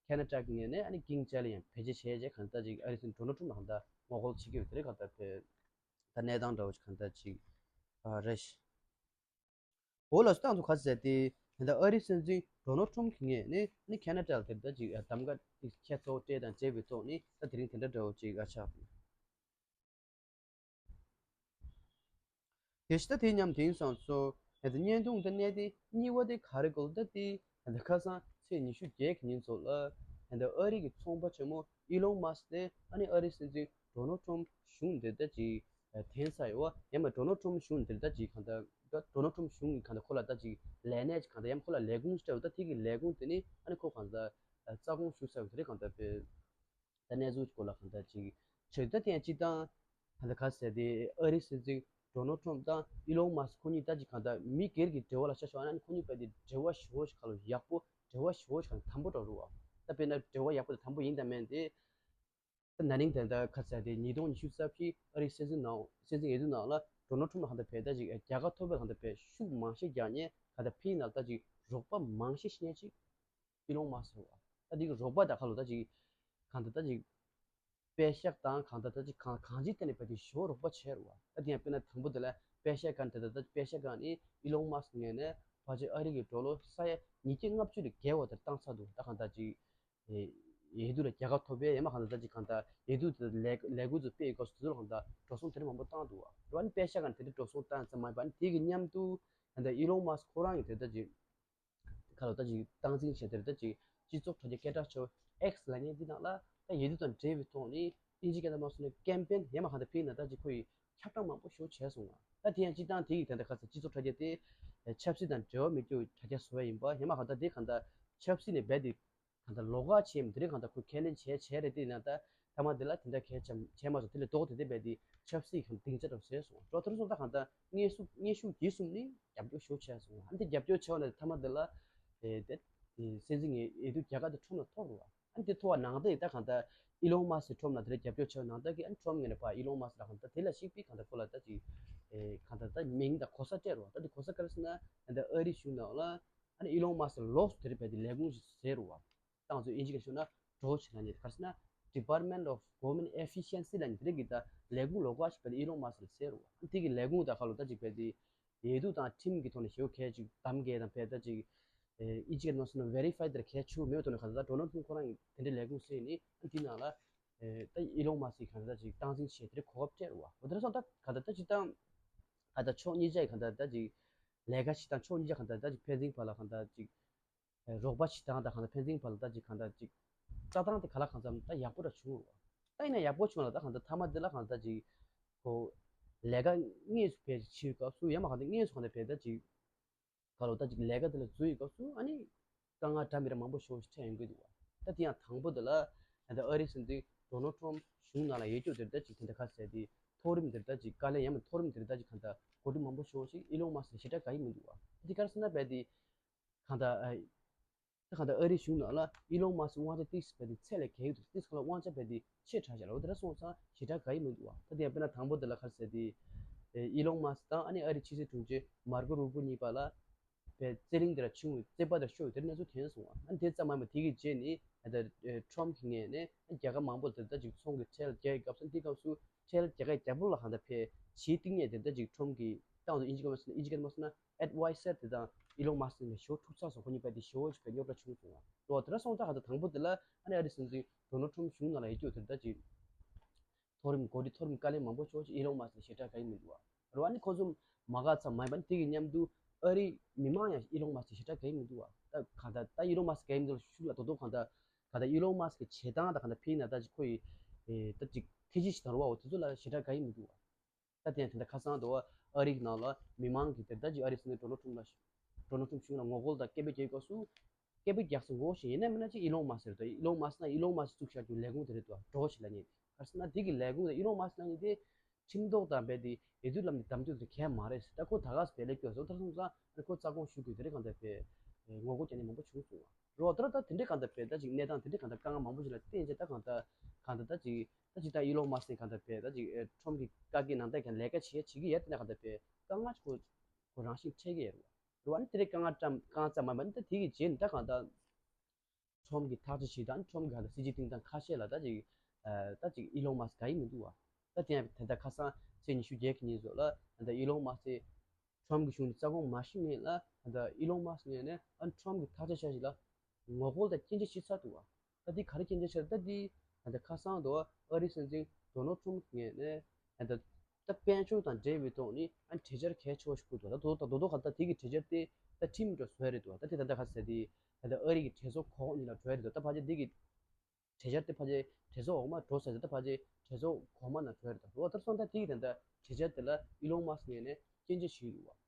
ཁ་ན་ཌ་གི་ངོས་ནས་ཨ་ནི་ཀིང་ཅཱ་ལི་ཡང་བེད་སྤྱོད་བྱས་རྗེས་ག་ད་ཅིག་ཨ་རི་སྲིད་ཌོ་ནལ་ཊམ་ལ་ག་ད་ངོ་རྒོལ་བྱེད་ཀྱི་ཡོད་དེ་རེད། ག་ད་བོད་ད་གནས་སྟངས་འདྲ་བོ་ཞིག་ག་ད་ཅིག་ཨ་རེད། འོ་ལགས་སོ། ད་ང་ཚོ་ག་ཟེར་ཏེ་ད་ལྟ་ཨ་རིའི་སྲིད་འཛིན་ཌོ་ནལ་ཊམ་གྱི་ངོས་ནས་ནི་ཁ་ན་ཌ་ལ་དེ་ལྟ་ཅིག་གདམ་ག་ཅིག་ཁྱད་མཚར་པོ་སྤྲད་དང་སྤྲད་པའི་ཐོག་ནས་ད་དེ་རིང་དེ་འདྲ་འདྲ་བོ་ཅིག་ཨ་ཆགས་འདུག་དེ་བཞིན་ད་དེ་མཉམ་དེང་སང་ཚོ་ད་ལྟ་བརྙན་ཐུང་དེ་གནད་དེ་གཉིས་པ་དེ་ག་རེ་གོ་ད་དེ་ད་ལྟ་ཁ་སང་ཚེས་ཉི་ཤུ་བརྒྱད་ཀྱི་ཉིན་ཚོ་ལ་ད་ལྟ་ཨ་རི་གི་ཚོང་པ་ཆེན་མོ་ཨི་ལོན་མཱ་སི་དེ་ཨ་ནི་ཨ་རིའི་སྲིད་འཛིན་ཌོ་ནལ་ཊམ་གཞུང་དེ་ལྟ་ཅིག་འཐེན་ས་ཡོད་བ། ཡང་མ་ཌོ་ནལ་ཊམ་གཞུང་དེ་ལྟ་ཅིག་གང་ལྟར་ཌོ་ནལ་ཊམ་གཞུང་གི་གང་ལྟར་ཁོ་ལ་ལྟ་ཅིག་ལས་གནས་ཀྱི་གང་ལྟར་ཡང་ཁོ་ལ་ལས་ཁུངས་སྤྲད་བ། ད་དེ་གི་ལས་ཁུངས་དེ་ནི་ཨ་ནི་ཁོ་གང་ལྟར་རྩ་དགོངས་ཞུ་ས་ཡོད་དེ་རེད། གང་ལྟར་པའི་ད་གནས་ཚུལ་སྐོར་ལ་གང་ལྟར་ཅིག་ཆོས་ད་དེ་ཡང་སྤྱི་བཏང་གང་ལྟར་ག་ཟེར་དེ་ཨ་རིའི་སྲིད་འཛིན་ཌོ་ནལ་ཊམ་དང་ཨི་ལོན་མཱ་སི་ཁོ་གཉིས་ད་ཅིག་གང་ལྟར་མི་སྒེར་གྱི་འབྲེལ་བ་ལ་ཆ་བཞག་ན་ཨ་ནི་ཁོ་གཉིས་བར་དེ་འབྲེལ་བ་ཞེ་པོ་ཞིག་ག་ལ་ཡག་པོ་འབྲེལ་བ་ཞེ་པོ་ཞིག་གང་ལྟར་དམ་པོ་འདྲ་རུ་བ། ད་དཔེར་ན་འབྲེལ་བ་ཡག་པོ་དང་དམ་པོ་ཡིན་དང་མིན་དེ། ད་ན་ནིང་དེ་ལྟར་ཁ་ཚ་དེ་ཉིས་སྟོང་ཉི་ཤུ་རྩ་བཞི་ཨ་རིའི་སྲིད་འཛིན་ནང་སྲིད་འཛིན་འོས་བསྡུ་ནང་ལ་ཌོ་ནལ་ཊམ་ལ་གང་ལྟར་བས་ད་ཅིག་རྒྱལ་ཁ་ཐོབ་པའི་གང་ལྟར་བས་ཤུགས་མང་ཤས་རྒྱག་མཁན་གང་ལྟར་ཕིའི་ནང་ད་ཅིག་རོགས་པ་མང་ཤས་ཤིག་ཅིག་ཨི་ལོན་མཱ་སི་རེད་བ། ད་དེ་གི་རོགས་པ་ད་ཁ་ལོ་ད་ཅིག་གང་ལྟར་ད་ཅིག་པད་ཤག་དང་གང་ལྟར་ད་ཅིག་གང་གང་ཅིའི་ཐད་ནས་བས་དེ་ཞོ་རོགས་པ་བྱས་རེད་བ། ད་དེ་ཡང་དཔེར་ན་དང་པོ་དེ་ལ་པད་ཤག་གང་དེ་ད་ད་པད་ཤག་གང་ནི་ཨི་ལོན་མཱ་སི་ངོས་ནས་ཕལ་ཆེར་ཨ་རི་གི་ཌོ་ལར་ས་ཡ་ཉིས་བརྒྱ་ལྔ་བཅུ་ལས་བརྒལ་བ་དེ་བཏང་ཚར་འདུག་ད་གང་ལྟར་ཅིག་འོས་བསྡུ་ལ་རྒྱལ་ཁ་ཐོབ་པའི་ཡང་མ་གང་ལྟར་ཅིག་གང་ལྟར་འོས་བསྡུ་དེ་ལས་ལས་འགུལ་ཚོ་སྤེལ་སྐབས་སུ་དེ་ཚོ་ལ་གང་ལྟར་འགྲོ་སོང་དེ་འདྲ་མང་པོ་བཏང་འདུག་བ། རེད་བ། ཨ་ནི་པད་ཤག་གང་དེ་འདྲ་འགྲོ་སོང་བཏང་ཙམ་མ་ཡིན་པ་ཨ་ནི་དེ་གི་མཉམ་དུ་གང་ལྟར་ཨི་ལོན་མཱ་སི་ཁོ་རང་གི་དེ་ལྟ་ཅིག་ཁ་ལོ་ད་ཅིག་སྟངས་འཛིན་བྱས་དེ་ལྟ་ཅིག་སྤྱི་ཚོགས་དྲ་རྒྱ་སྐད་གྲགས་ཆེ་བ་ཨེག་སི་ལབ་མཁན་འདི་ནང་ལ་ད་འོས་བསྡུ་དང་འབྲེལ་བའི་ཐོག་ནས་དབྱིན་ཇི་སྐད་ནང་མ་སོང་ན་ཀེམ་པེན་ཡང་མ་གང་ལྟར་ཕིའི་ནང་ད་ཅིག་ཁོ་ཡི་ཁྱབ་བསྒྲགས་མང་པོ་ཞེ་པོ་བྱས་སོང་བ། ད་དེ་ཡང་སྤྱི་བཏང་དེ་ཡི་དེ་འདྲ་ཁ་ཚ་སྤྱི་ཚོགས་དྲ་རྒྱ་དེ་ཆབ་སྲིད་དང་འབྲེལ་བ་མེད་རྒྱུ་དྲ་རྒྱ་བཟོ་བ་ཡིན་པ་ཡང་མ་གང་ལྟར་དེ་གང་ལྟར་ཆབ་སྲིད་ནས་རྦད་དེ་གང་ལྟར་ལོགས་ཀ་བྱས་མི་དེ་རིང་གང་ལྟར་ཁོས་ཁས་ལེན་བྱས་བྱས་རེད། དེ་ཡིན་ན་ད་ཐ་མ་དེ་ལ་དེ་འདྲ་གལ་ཆེ་བྱས་མ་སོང་། དེ་ལས་ལྡོག་སྟེ་དེ་རྦད་དེ་ཆབ་སྲིད་གང་སྡིངས་ཆ་འདྲ་བཟོས་སོང་། འགྲོ་ཐུར་སོང་ད་གང་ལྟར་དངོས་སུ་དངོས་ཤུགས་ཀྱིས་བཟུང་ནས་རྒྱབ་སྐྱོར་ཞེ་པོ་བྱས་སོང་། ཨ་འདི་རྒྱབ་སྐྱོར་བྱས་པ་ན་ཐ་མ་དེ་ལ་དེ་དེ་སྲིད་འཛིན་ངའི་འོས་བསྡུ་རྒྱལ་ཁ་དེ་ཁྲོམ་ལ་ཐོབ་རེད་བ། ཨ་འདི་ཐོབ་པ་ནང་ལྟར་ད་གང་ལྟར་ཨི་ལོན་མཱ་སི་ཁྲོམ་ལ་དེ་ལ་རྒྱབ་སྐྱོར་བྱས་པ་ནང་ལྟར་གྱི་ཨ་ཁྲོམ་ངོས་ནས་ཕར་ཨི་ལོན་མཱ་སི་ལ་གང་ལྟར་དེ་ལ་གཞིགས་པའི་གང་ལྟར་ཁོ་ལ་ད་ཅིག་གང་ལྟར་ད་མིང་དང་གོ་ས་སྤྲད་རེད་བ། ད་འདི་གོ་ས་ག་རེ་ཟེར་ན་ད་ལྟ་ཨ་རིའི་གཞུང་ནང་ལ་ཨ་ནི་ཨི་ལོན་མཱ་སི་ལོགས་སུ་དེ་རེད་བས་དེ་ལས་ཁུངས་ཤིག་ཟེར་རེད་བ། ཏང་ཙུའུ་དབྱིན་ཇི་སྐད་ཤོད་ན་ཌོཇ་ལབ་མཁན་ག་རེ་ཟེར་ན་Department of Government Efficiency ལབ་མཁན་དེ་རིགས་ཀྱི་ད་ལས་ཁུངས་ལོགས་ཀ་ཞིག་བས་ཨི་ལོན་མཱ་སི་ལ་ཟེར་རོ། དེ་གི་ལས་ཁུངས་ད་ཁ་ལོ་ད་ཅིག་བས་དེ་འོས་བསྡུ་དང་ཁྲིམས་ཀྱི་ཐོག་ནས་ཞེ་པོ་གལ་ཅིག་གདམ་གས་དང་བས་ད་ཅིག་དབྱིན་ཇི་སྐད་ནང་སོང་ན་ཝེ་རི་ཕའི་དེར་གལ་ཆེ་བོ་མེད་པའི་ཐོག་ནས་ག་ད་ཌོ་ནལ་ཊམ་ཁོ་རང་གི་དེ་འདྲའི་ལས་ཁུངས་ཟེར་ནི་དེ་ནང་ལ་ད་ཨི་ལོན་མཱ་སི་ག་ད་ཅིག་སྟངས་འཛིན་བྱས་དེ་རིགས་གོ་སྐབས་སྤྲད་རོ། འོ་དེ་ར་སོང་ད་ག་ད་ད་ཅིག་ཏང་ག་ད་ཕྱོགས་གཉིས་ཆ་ག་ད་ད་ཅིག་ལས་ཀ་བྱེད་སྟངས་ཕྱོགས་གཉིས་ཆ་ག་ད་ད་ཅིག་ཕན་ཚུན་བར་ལ་ག་ད་ཅིག་རོགས་པ་བྱེད་སྟངས་དང་གང་ལྟར་ཕན་ཚུན་བར་ལ་ད་ཅིག་གང་ལྟར་ཅིག་ལྟ་སྟངས་དེ་ག་ལ་གང་འཚམ་ད་ཡག་པོ་འདྲ་བྱུང་རོ། ད་ཡིན་ན་ཡག་པོ་བྱུང་ལ་ད་གང་ལྟར་ཐ་མ་དེ་ལ་གང་ལྟར་ཅིག་ཁོ་ལས་ཀ་དངོས་སུ་བེད་བྱེད་སྐབས་སུ་ཡང་མ་གང་ལྟར་དངོས་སུ་གང་ལྟར་བེད་ད་ཅིག་ག་ལོ་ད་ཅིག་ལས་ཀ་དེ་ལ་འཛུལ་ཡི་སྐབས་སུ་ཨ་ནི་དཀའ་ངལ་འདྲ་མི་འདྲ་མང་པོ་ཞེ་པོ་ཞིག་འཕྲད་ཡོང་གི་འདུག་བ། ད་དེ་ཡང་དང་པོ་དེ་ལ་ད་ལྟ་ཨ་རིའི་སྲིད་འཛིན་ཌོ་ནལ་ཊམ་གཞུང་ནང་ལ་ཡོད་རྒྱུ་དེ་ལྟ་ཅིག་དེ་འདྲ་ཁ་གསལ་དེ། མཐོ་རིམ་དེ་ལྟ་ཅིག་བཀའ་བློན་ཡང་མིན་མཐོ་རིམ་དེ་ལྟ་ཅིག་གང་ལྟར་འགོ་ཁྲིད་མང་པོ་ཤོར་ཞིག་ཨི་ལོན་མཱ་སི་ཞེ་དྲག་དགའ་ཡི་མི་འདུག་བ། དེ་ག་རེ་ཟེར་ན་རྦད་དེ་གང་ལྟར་ཨ། ད་གང་ལྟར་ཨ་རིའི་གཞུང་ནང་ལ་ཨི་ལོན་མཱ་སི་དབང་ཆ་ཏིས་རྦད་དེ་ཚད་ལས་བརྒལ་གྱི་འདུག་ཏིས་གང་ལ་དབང་ཆ་རྦད་དེ་ཆེ་དྲགས་བཞག་ལ། འོ་དེ་འདྲ་སོང་ཙང་ཞེ་དྲག་དགའ་ཡི་མི་འདུག་བ། ད་དེ་ཡང་དཔེར་ན་དང་པོ་དེ་ལ་ག་རེ་ཟེར་དེ། ཨི་ལོན་མཱ་སི་དང་ཨ་ནི་ཨ་རིའི་ཕྱི་སྲིད་དྲུང་ཆེ་མར་ཀོ་རུ་བྷོ་གཉིས་བར་ལ། པའི་རྩེད་རིང་དེ་ལ་ཆུང་བའི་རྩེད་པ་དེ་ཤོར་བའི་དེ་གནས་ཚུལ་ཐོན་སོང་བ། ཨ་ནི་དེ་ཙམ་མ་ཡིན་པར་དེ་གི་རྗེས་ནི་ཨ་ད་ཊམ་གི་ངོས་ནས་རྒྱལ་ཁབ་མང་པོ་དེ་ལྟ་ཅིག་ཚོང་གི་ཁྲལ་རྒྱག་གི་སྐབས་སུ་འདི་སྐབས་སུ་ཁྲལ་རྒྱག་གི་རྒྱལ་པོ་ལ་གང་ལྟར་ཕའི་ཇིའི་གཏིང་ནས་དེ་ལྟ་ཅིག་ཊམ་གི་ཏང་དུ་ཨིན་ཇི་སྐད་མ་སོང་ན་ཨིན་ཇི་སྐད་མ་སོང་ན་ཨེཌ་ཝའི་ཟར་དེ་དང་ཨི་ལོན་མཱ་སི་ནས་ཞེ་པོ་ཐུག་ཚར་སོང་། ཁོ་གཉིས་པ་དེ་ཞེ་པོ་ཅིག་པའི་རྙོག་དྲ་བྱུང་སོང་བ། འོ་དེ་འདྲ་སོང་ཙང་གང་ལྟར་དང་པོ་དེ་ལ་ཨ་ནི་ཨ་རིའི་སྲིད་འཛིན་ཌོ་ནལ་ཊམ་གཞུང་ནང་ལ་ཡོད་རྒྱུ་དེ་ལྟ་ཅིག་མཐོ་རིམ་འགོ་ཁྲིད་མཐོ་རིམ་བཀའ་བློན་མང་པོ་ཕྱོགས་ཀྱི་ཨི་ལོན་མཱ་སི་ཞེ་དྲག་དགའ་ཡི་མི་འདུག་བ། རེད་བ། ཨ་ནི་ཁོ་ཚོ་མ་དགའ་ཙམ་མ་ཡིན་པ་ནི་དེ་གི་མཉམ་དུ་ཨ་རིའི་མི་མང་ཡང་ཨི་ལོན་མཱ་སི་ཞེ་དྲག་དགའ་ཡི་མི་འདུག་བ། ད་གང་ལྟར་ད་ཨི་ལོན་མཱ་སི་དགའ་ཡི་མི་འདུག་ལ་ཤུགས་ལ་རྡོག་རྡོག་གང་ལྟར་གང་ལྟར་ཨི་ལོན་མཱ་སི་གི་བྱེད་སྟངས་དང་གང་ལྟར་ཕིའི་ན་ད་ཅིག་ཁོ་ཡི་ད་ཅིག་ཐེ་ཇི་ཞིག་དང་རུ་བ་འོ་དེ་ཚོ་ལ་ཞེ་དྲག་དགའ་ཡི་མི་འདུག་བ། ད་དེ་ཡང་དེ་འདྲ་ཁ་སང་དུ་ཨ་རིའི་ནང་ལ་མི་མང་གི་དེ་ད་ཅིག་ཨ་རིའི་སྲིད་འཛིན་ཌོ་ནལ་ཊམ་ལ་ཌོ་ནལ་ཊམ་གཞུང་ལ་ངོ་རྒོལ་དང་སྐད་འབོད་རྒྱག་སྐབས་སུ། སྐད་འབོད་རྒྱག་ས་ངོ་ཤེས་ཡིན་ན་མིན་ན་ཅིག་ཨི་ལོན་མཱ་སི་རེད་དོ། ཨི་ལོན་མཱ་སི་ན་ཨི་ལོན་མཱ་སི་བཙུགས་བཞག་རྒྱུ་ལས་ཁུངས་དེ་རེད་དོ། གྲོགས་ཤིག་ལ་ཉེ་ག་རེ་ཟེར་ན་དེ་གི་ལས་ཁུངས་དེ་ཨི་ལོན་མཱ་སི་ན་ཉེ་དེ་ཁྲིམས་ཐོག་དང་རྦད་དེ་འོས་བསྡུ་ལམ་ནས་བདམས་རྒྱུ་དེ་གལ་མ་རེད་ཟེར། ད་ཁོ་ད་ག་སེ་བེད་ལས་སྐྱོ་ཟེར་ད་སོང་ཙང་ཁོ་རྩ་དགོངས་ཞུ་དགོས་དེ་རེད། གང་ལྟར་བེད་ངོ་རྒོལ་རྒྱག་མཁན་མང་པོ་བྱུང་སོང་བ། རོ་ད་ད་དེ་འདྲའི་གང་ལྟར་བེད་ད་ཅིག་གནས་སྟངས་དེ་འདྲའི་གང་ལྟར་དཀའ་ངལ་མང་པོ་ཞིག་ལ་བརྟེན་བྱས་ད་གང་ལྟར་གང་ལྟར་ད་ཅིག་ད་ཅིག་ད་ཨི་ལོན་མཱ་སི་ནས་གང་ལྟར་བེད་ད་ཅིག་ཁྲོམ་གྱི་བཀའ་བཀྱོན་ནང་ལྟ་གང་ལས་ཀ་བྱེད་བྱེད་ཀྱི་ཡོད་དེ་ན་གང་ལྟར་བེད་དཀའ་ངལ་ཁོ་ཁོ་རང་བཞིན་འཕྲད་ཀྱི་ཡོད་རེད་བ། རེད་བ། ཨ་ནི་དེ་རིང་དཀའ་ངལ་ཙམ་དཀའ་ངལ་ཙམ་མ་མ་ནི་ད་དེ་གི་རྗེས་ནི་ད་གང་ལྟར་ཁྲོམ་གྱི་ཐག་གཅོད་བྱེད་དང་ཁྲོམ་གྱི་ཧ་ད་སྲིད་སྤྱི་སྟེང་དང་ཁ་ཤས་ལ་ད་ཅིག་ད་ཅིག་ཨི་ལོན་མཱ་སི་དགའ་ཡི་མི་འདུག་བ། ད་དེ་ཡང་དེ་ལྟར་ཁ་སང་ཚེས་ཉི་ཤུ་བརྒྱད་ཀྱི་ཉིན་ཚོ་ལ་ད་ཨི་ལོན་མཱ་སི་ཁྲོམ་གྱི་གཞུང་ནས་རྩ་དགོངས་མ་ཞུས་ངེས་ལ་ད་ཨི་ལོན་མཱ་སི་ངོས་ནས་ཨ་ཁྲོམ་གྱི་ཐག་གཅོད་བྱ་ཞིག་ལ་ངོ་རྒོལ་དང་སྐྱོན་བརྗོད་བྱེད་ཚར་འདུག་བ། ད་འདི་ག་རེ་སྐྱོན་བརྗོད་བྱས་ད་འདི་ད་ལྟ་ཁ་སང་དུ་ཨ་རིའི་སྲིད་འཛིན་ཌོ་ནལ་ཊམ་ངོས་ནས་ད་ད་དཔལ་འབྱོར་དང་འབྲེལ་བའི་ཐོག་ནས་ཨ་གྲོས་འཆར་གལ་ཆེ་བ་ཞིག་བསྐུར་འདུག་ད་དོ་དོ་དོ་ག་ད་དེ་གི་གྲོས་འཆར་དེ་ད་ཁྲིམས་འགྲོ་བཟོས་རེད་འདུག་ད་དེ་ད་ལྟ་ག་ཟེར་དེ་ད་ལྟ་ཨ་རི་གི་གྲོས་ཚོགས་གོང་འོག་གཉིས་ལ་འགྲོ་ཡ་རེད་འདུག་ད་ཕལ་ཆེར་འདི་གི་གྲོས་འཆར་དེ་ཕལ་ཆེར་གྲོས་ཚོགས་འོག་མ་འགྲོ་ཟེར་ད་ཕལ་ཆེར་གྲོས་ཚོགས་གོང་མ་ན་འགྲོ་ཡ་རེད་འདུག་འོ་ད་སོང་ད་དེ་གི་ད་ལྟ་གྲོས་འཆར་དེ་ལ་ཨི་ལོན་མཱ་སི་ངོས་ནས་སྐྱོན་བརྗོད་བྱས་འདུག་བ།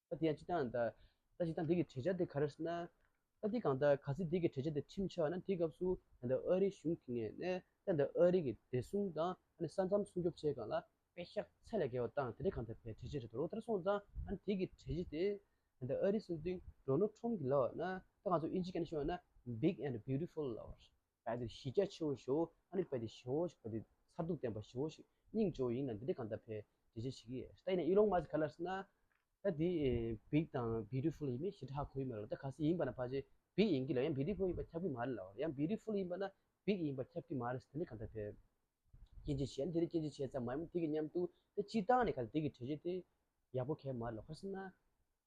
ད་དེ་ཡང་སྤྱི་བཏང་ད་ད་སྤྱི་བཏང་འདི་གི་གྲོས་འཆར་དེ་ག་རེ་ཟེར་ན། ད་འདི་གང་ལྟར་གལ་སྲིད་འདི་གི་གྲོས་འཆར་དེ་ཁྲིམས་ཆགས་ན་དེའི་སྐབས་སུ་ད་ལྟ་ཨ་རིའི་གཞུང་གི་ངོས་ནས་ད་ལྟ་ཨ་རི་གི་བདེ་སྲུང་དང་ཨ་ནི་ས་མཚམས་སྲུང་སྐྱོབ་བྱེད་སྒང་ལ་པེ་ཤག་ཚད་ལས་བརྒལ་བ་བཏང་དེ་འདྲ་གང་ལྟར་བའི་གྲོས་འཆར་རེད་འདུག་ད་སོང་ཙང་ཨ་ནི་དེ་གི་གྲོས་འཆར་དེ་ད་ལྟ་ཨ་རིའི་སྲིད་འཛིན་ཌོ་ནལ་ཊམ་གྱིས་ལབ་པ་ན་ད་ང་ཚོ་དབྱིན་ཇི་སྐད་ནས་ཞུས་པ་ན་Big and Beautiful ལབ་པ་རེད། བལ་དེ་གཞི་རྒྱ་ཆེ་བོ་ཞིག་ཨ་ནི་བལ་དེ་ཞེ་བོ་ཞིག་བལ་དེ་མཚར་སྡུག་ལྡན་པ་ཞེ་བོ་ཞིག་སྙིང་རྗེ་བོ་ཡིན་ལ་འདི་འདྲ་གང་ལྟར་བའི་འགྲེལ་བརྗོད་བྱེད་ཀྱི་ཡོད། ད་ཡིན་ན་ཨི་ལོན་མཱ་སི་ག་ལ་ཟེར་ན། ད་འདི་Big དང་Beautiful ཡིན་མིན་ཞེ་དྲག་ཧ་གོ་ཡི་མ་རེད། ད་གལ་སྲིད་ཡིན་པ་ན་ཕལ་ཆེར་Big ཡིན་གྱི་ལ་ཡང་Beautiful ཡིན་པ་ཁྱབ་ཀྱི་མ་རེད་ལ་ཡང་Beautiful ཡིན་པ་ན་Big ཡིན་པ་ཁྱབ་ཀྱི་མ་རེད་ཟེར་དེ་འདྲ་གང་ལྟར་བའི་སྐྱོན་བརྗོད་བྱས་ཨ་ནི་དེ་འདྲ་སྐྱོན་བརྗོད་བྱས་ཙམ་མ་ཡིན་དེ་གི་མཉམ་དུ་ད་སྤྱི་བཏང་ནས་ག་ལ་དེ་གི་གྲོས་ཆོད་དེ་ཡག་པོ་གང་ཡང་མ་རེད་ལ་ག་རེ་ཟེར་ན།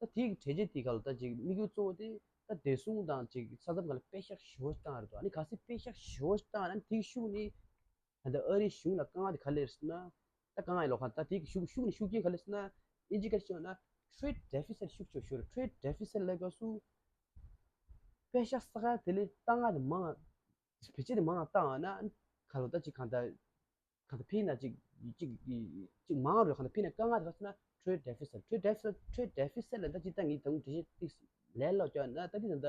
ད་དེའི་གྲོས་ཆོད་དེ་ག་ལ་ད་ཅིག་དམིགས་ཡུལ་གཙོ་བོ་དེ་ད་བདེ་སྲུང་དང་ཅིག་ས་མཚམས་ག་ལ་པེ་ཤག་ཞེ་པོ་བཏང་རེད་དོ། ཨ་ནི་གལ་སྲིད་པེ་ཤག་ཞེ་པོ་བཏང་ན་དེའི་ཤུགས་ནི་ད་ལྟ་ཨ་རིའི་གཞུང་ལ་དཀའ་ངལ་དེ་ག་ལ་ཡོད་ཟེར་ན། ད་དཀའ་ངལ་ཡོད་ལོ་ག་ད་དེའི་ཤུགས་ཤུགས་ནི་ཤུགས་རྐྱེན་ག་ལ་ཡོད་ཟེར་ན། ཨིན་ཇི་སྐད་ཤོད་ན་Trade Deficit ཤུགས་ཆེ་ཤོས་རེད། Trade Deficit ལབ་སྐབས་སུ་པེ་ཤག་ས་ག་དེ་ལས་དཀའ་ངལ་དེ་མང་བེད་སྤྱོད་དེ་མང་བཏང་ན་ག་ལ་ད་ཅིག་གང་ལྟར། གང་ལྟར་ཕིའ་ན་གཅིག་གཅིག་གཅིག་མང་རུ་གང་ལྟར་ཕིའ་ན་དཀའ་ངལ་དེ་ག་ཟེར་ན་Trade Deficit། Trade Deficit Trade Deficit ལ་ད་ཅི་ལྟ་ངས་དང་དྲི་ཞིབ་ཏིག་ལས་ལོག་ཀྱང་ན་ད་འདི་ད་ལྟ་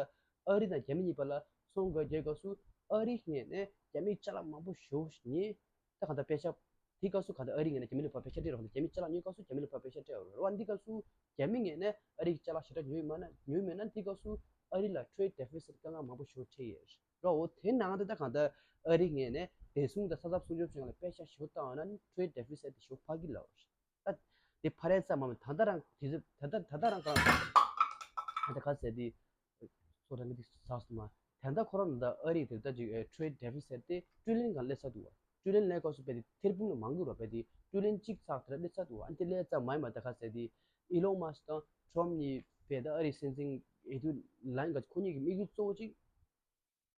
ཨ་རི་དང་རྒྱ་མི་གཉིས་བར་ལ་ཚོང་སྒོ་རྒྱག་སྐབས་སུ་ཨ་རི་ངོས་ནས་རྒྱ་མིའི་ཅ་ལག་མང་པོ་ཞེ་པོ་ཉོས། ད་གང་ལྟར་པེ་ཤག་དེའི་སྐབས་སུ་གང་ལྟར་ཨ་རི་ངོས་ནས་རྒྱ་མི་ལ་ཕར་པེ་ཤག་སྤྲད་རོགས་དང་རྒྱ་མིའི་ཅ་ལག་ཉོས་སྐབས་སུ་རྒྱ་མི་ལ་ཕར་པེ་ཤག་སྤྲད་རོགས་རེད་བ། འདི་སྐབས་སུ་རྒྱ་མི་ངོས་ནས་ཨ་རི་གི་ཅ་ལག་ཞེ་དྲག་ཉོས་མ་ན་ཉོས་མེད་ན་འདི་སྐབས་སུ་ཨ་རི་ལ་Trade Deficit དཀའ་ངལ་མང་པོ་ཞེ་པོ་འཕྲད་ཡོད་རེད། རོ་འོ་དེ་ནང་དུ་ད་གང་ལྟར་ཨ་རི་ངོས་ནས་བདེ་སྲུང་དང་ས་མཚམས་སྲུང་སྐྱོབ་བྱེད་ཡག་ལ་པེ་ཤག་ཞེ་པོ་བཏང་ཡོད་ན་ནི་Trade Deficit དེ་ཞེ་པོ་འཕར་གྱི་ལབ་རེད། ད་དེ་འཕར་ཡ་ཙམ་མ་མིན་ད་ལྟ་རང་དེ་ཚོ་ད་ལྟ་ད་ལྟ་རང་གང་ད་ལྟ་ག་ཟེར་དེ་སོ་རང་གི་དེ་ཟག་སོང་མ། ད་ལྟ་ཁོ་རང་ད་ཨ་རི་དེ་ད་ཅིག་Trade Deficit དེ་ཊི་རི་ལི་ཡན་གང་སླེབས་ཚར་འདུག་བ། ཊི་རི་ལི་ཡན་སླེབས་སྐབས་སུ་རྦད་དེ་ཐེར་འབུམ་ལས་མང་གི་རེད་བ། རྦད་དེ་ཊི་རི་ལི་ཡན་གཅིག་ཚག་དེ་འདྲ་སླེབས་ཚར་འདུག་བ། ཨ་ནི་དེ་སླེབས་ཙམ་མ་ཡིན་པ་ད་ག་ཟེར་དེ་ཨི་ལོན་མཱ་སི་དང་ཊམ་གཉིས་རྦད་དེ་ཨ་རིའི་སྲིད་འཛིན་འོས་བསྡུ་ལན་ག་ཁོ་གཉིས་ཀྱི་དམིགས་ཡུལ་གཙོ་བོ་གཅིག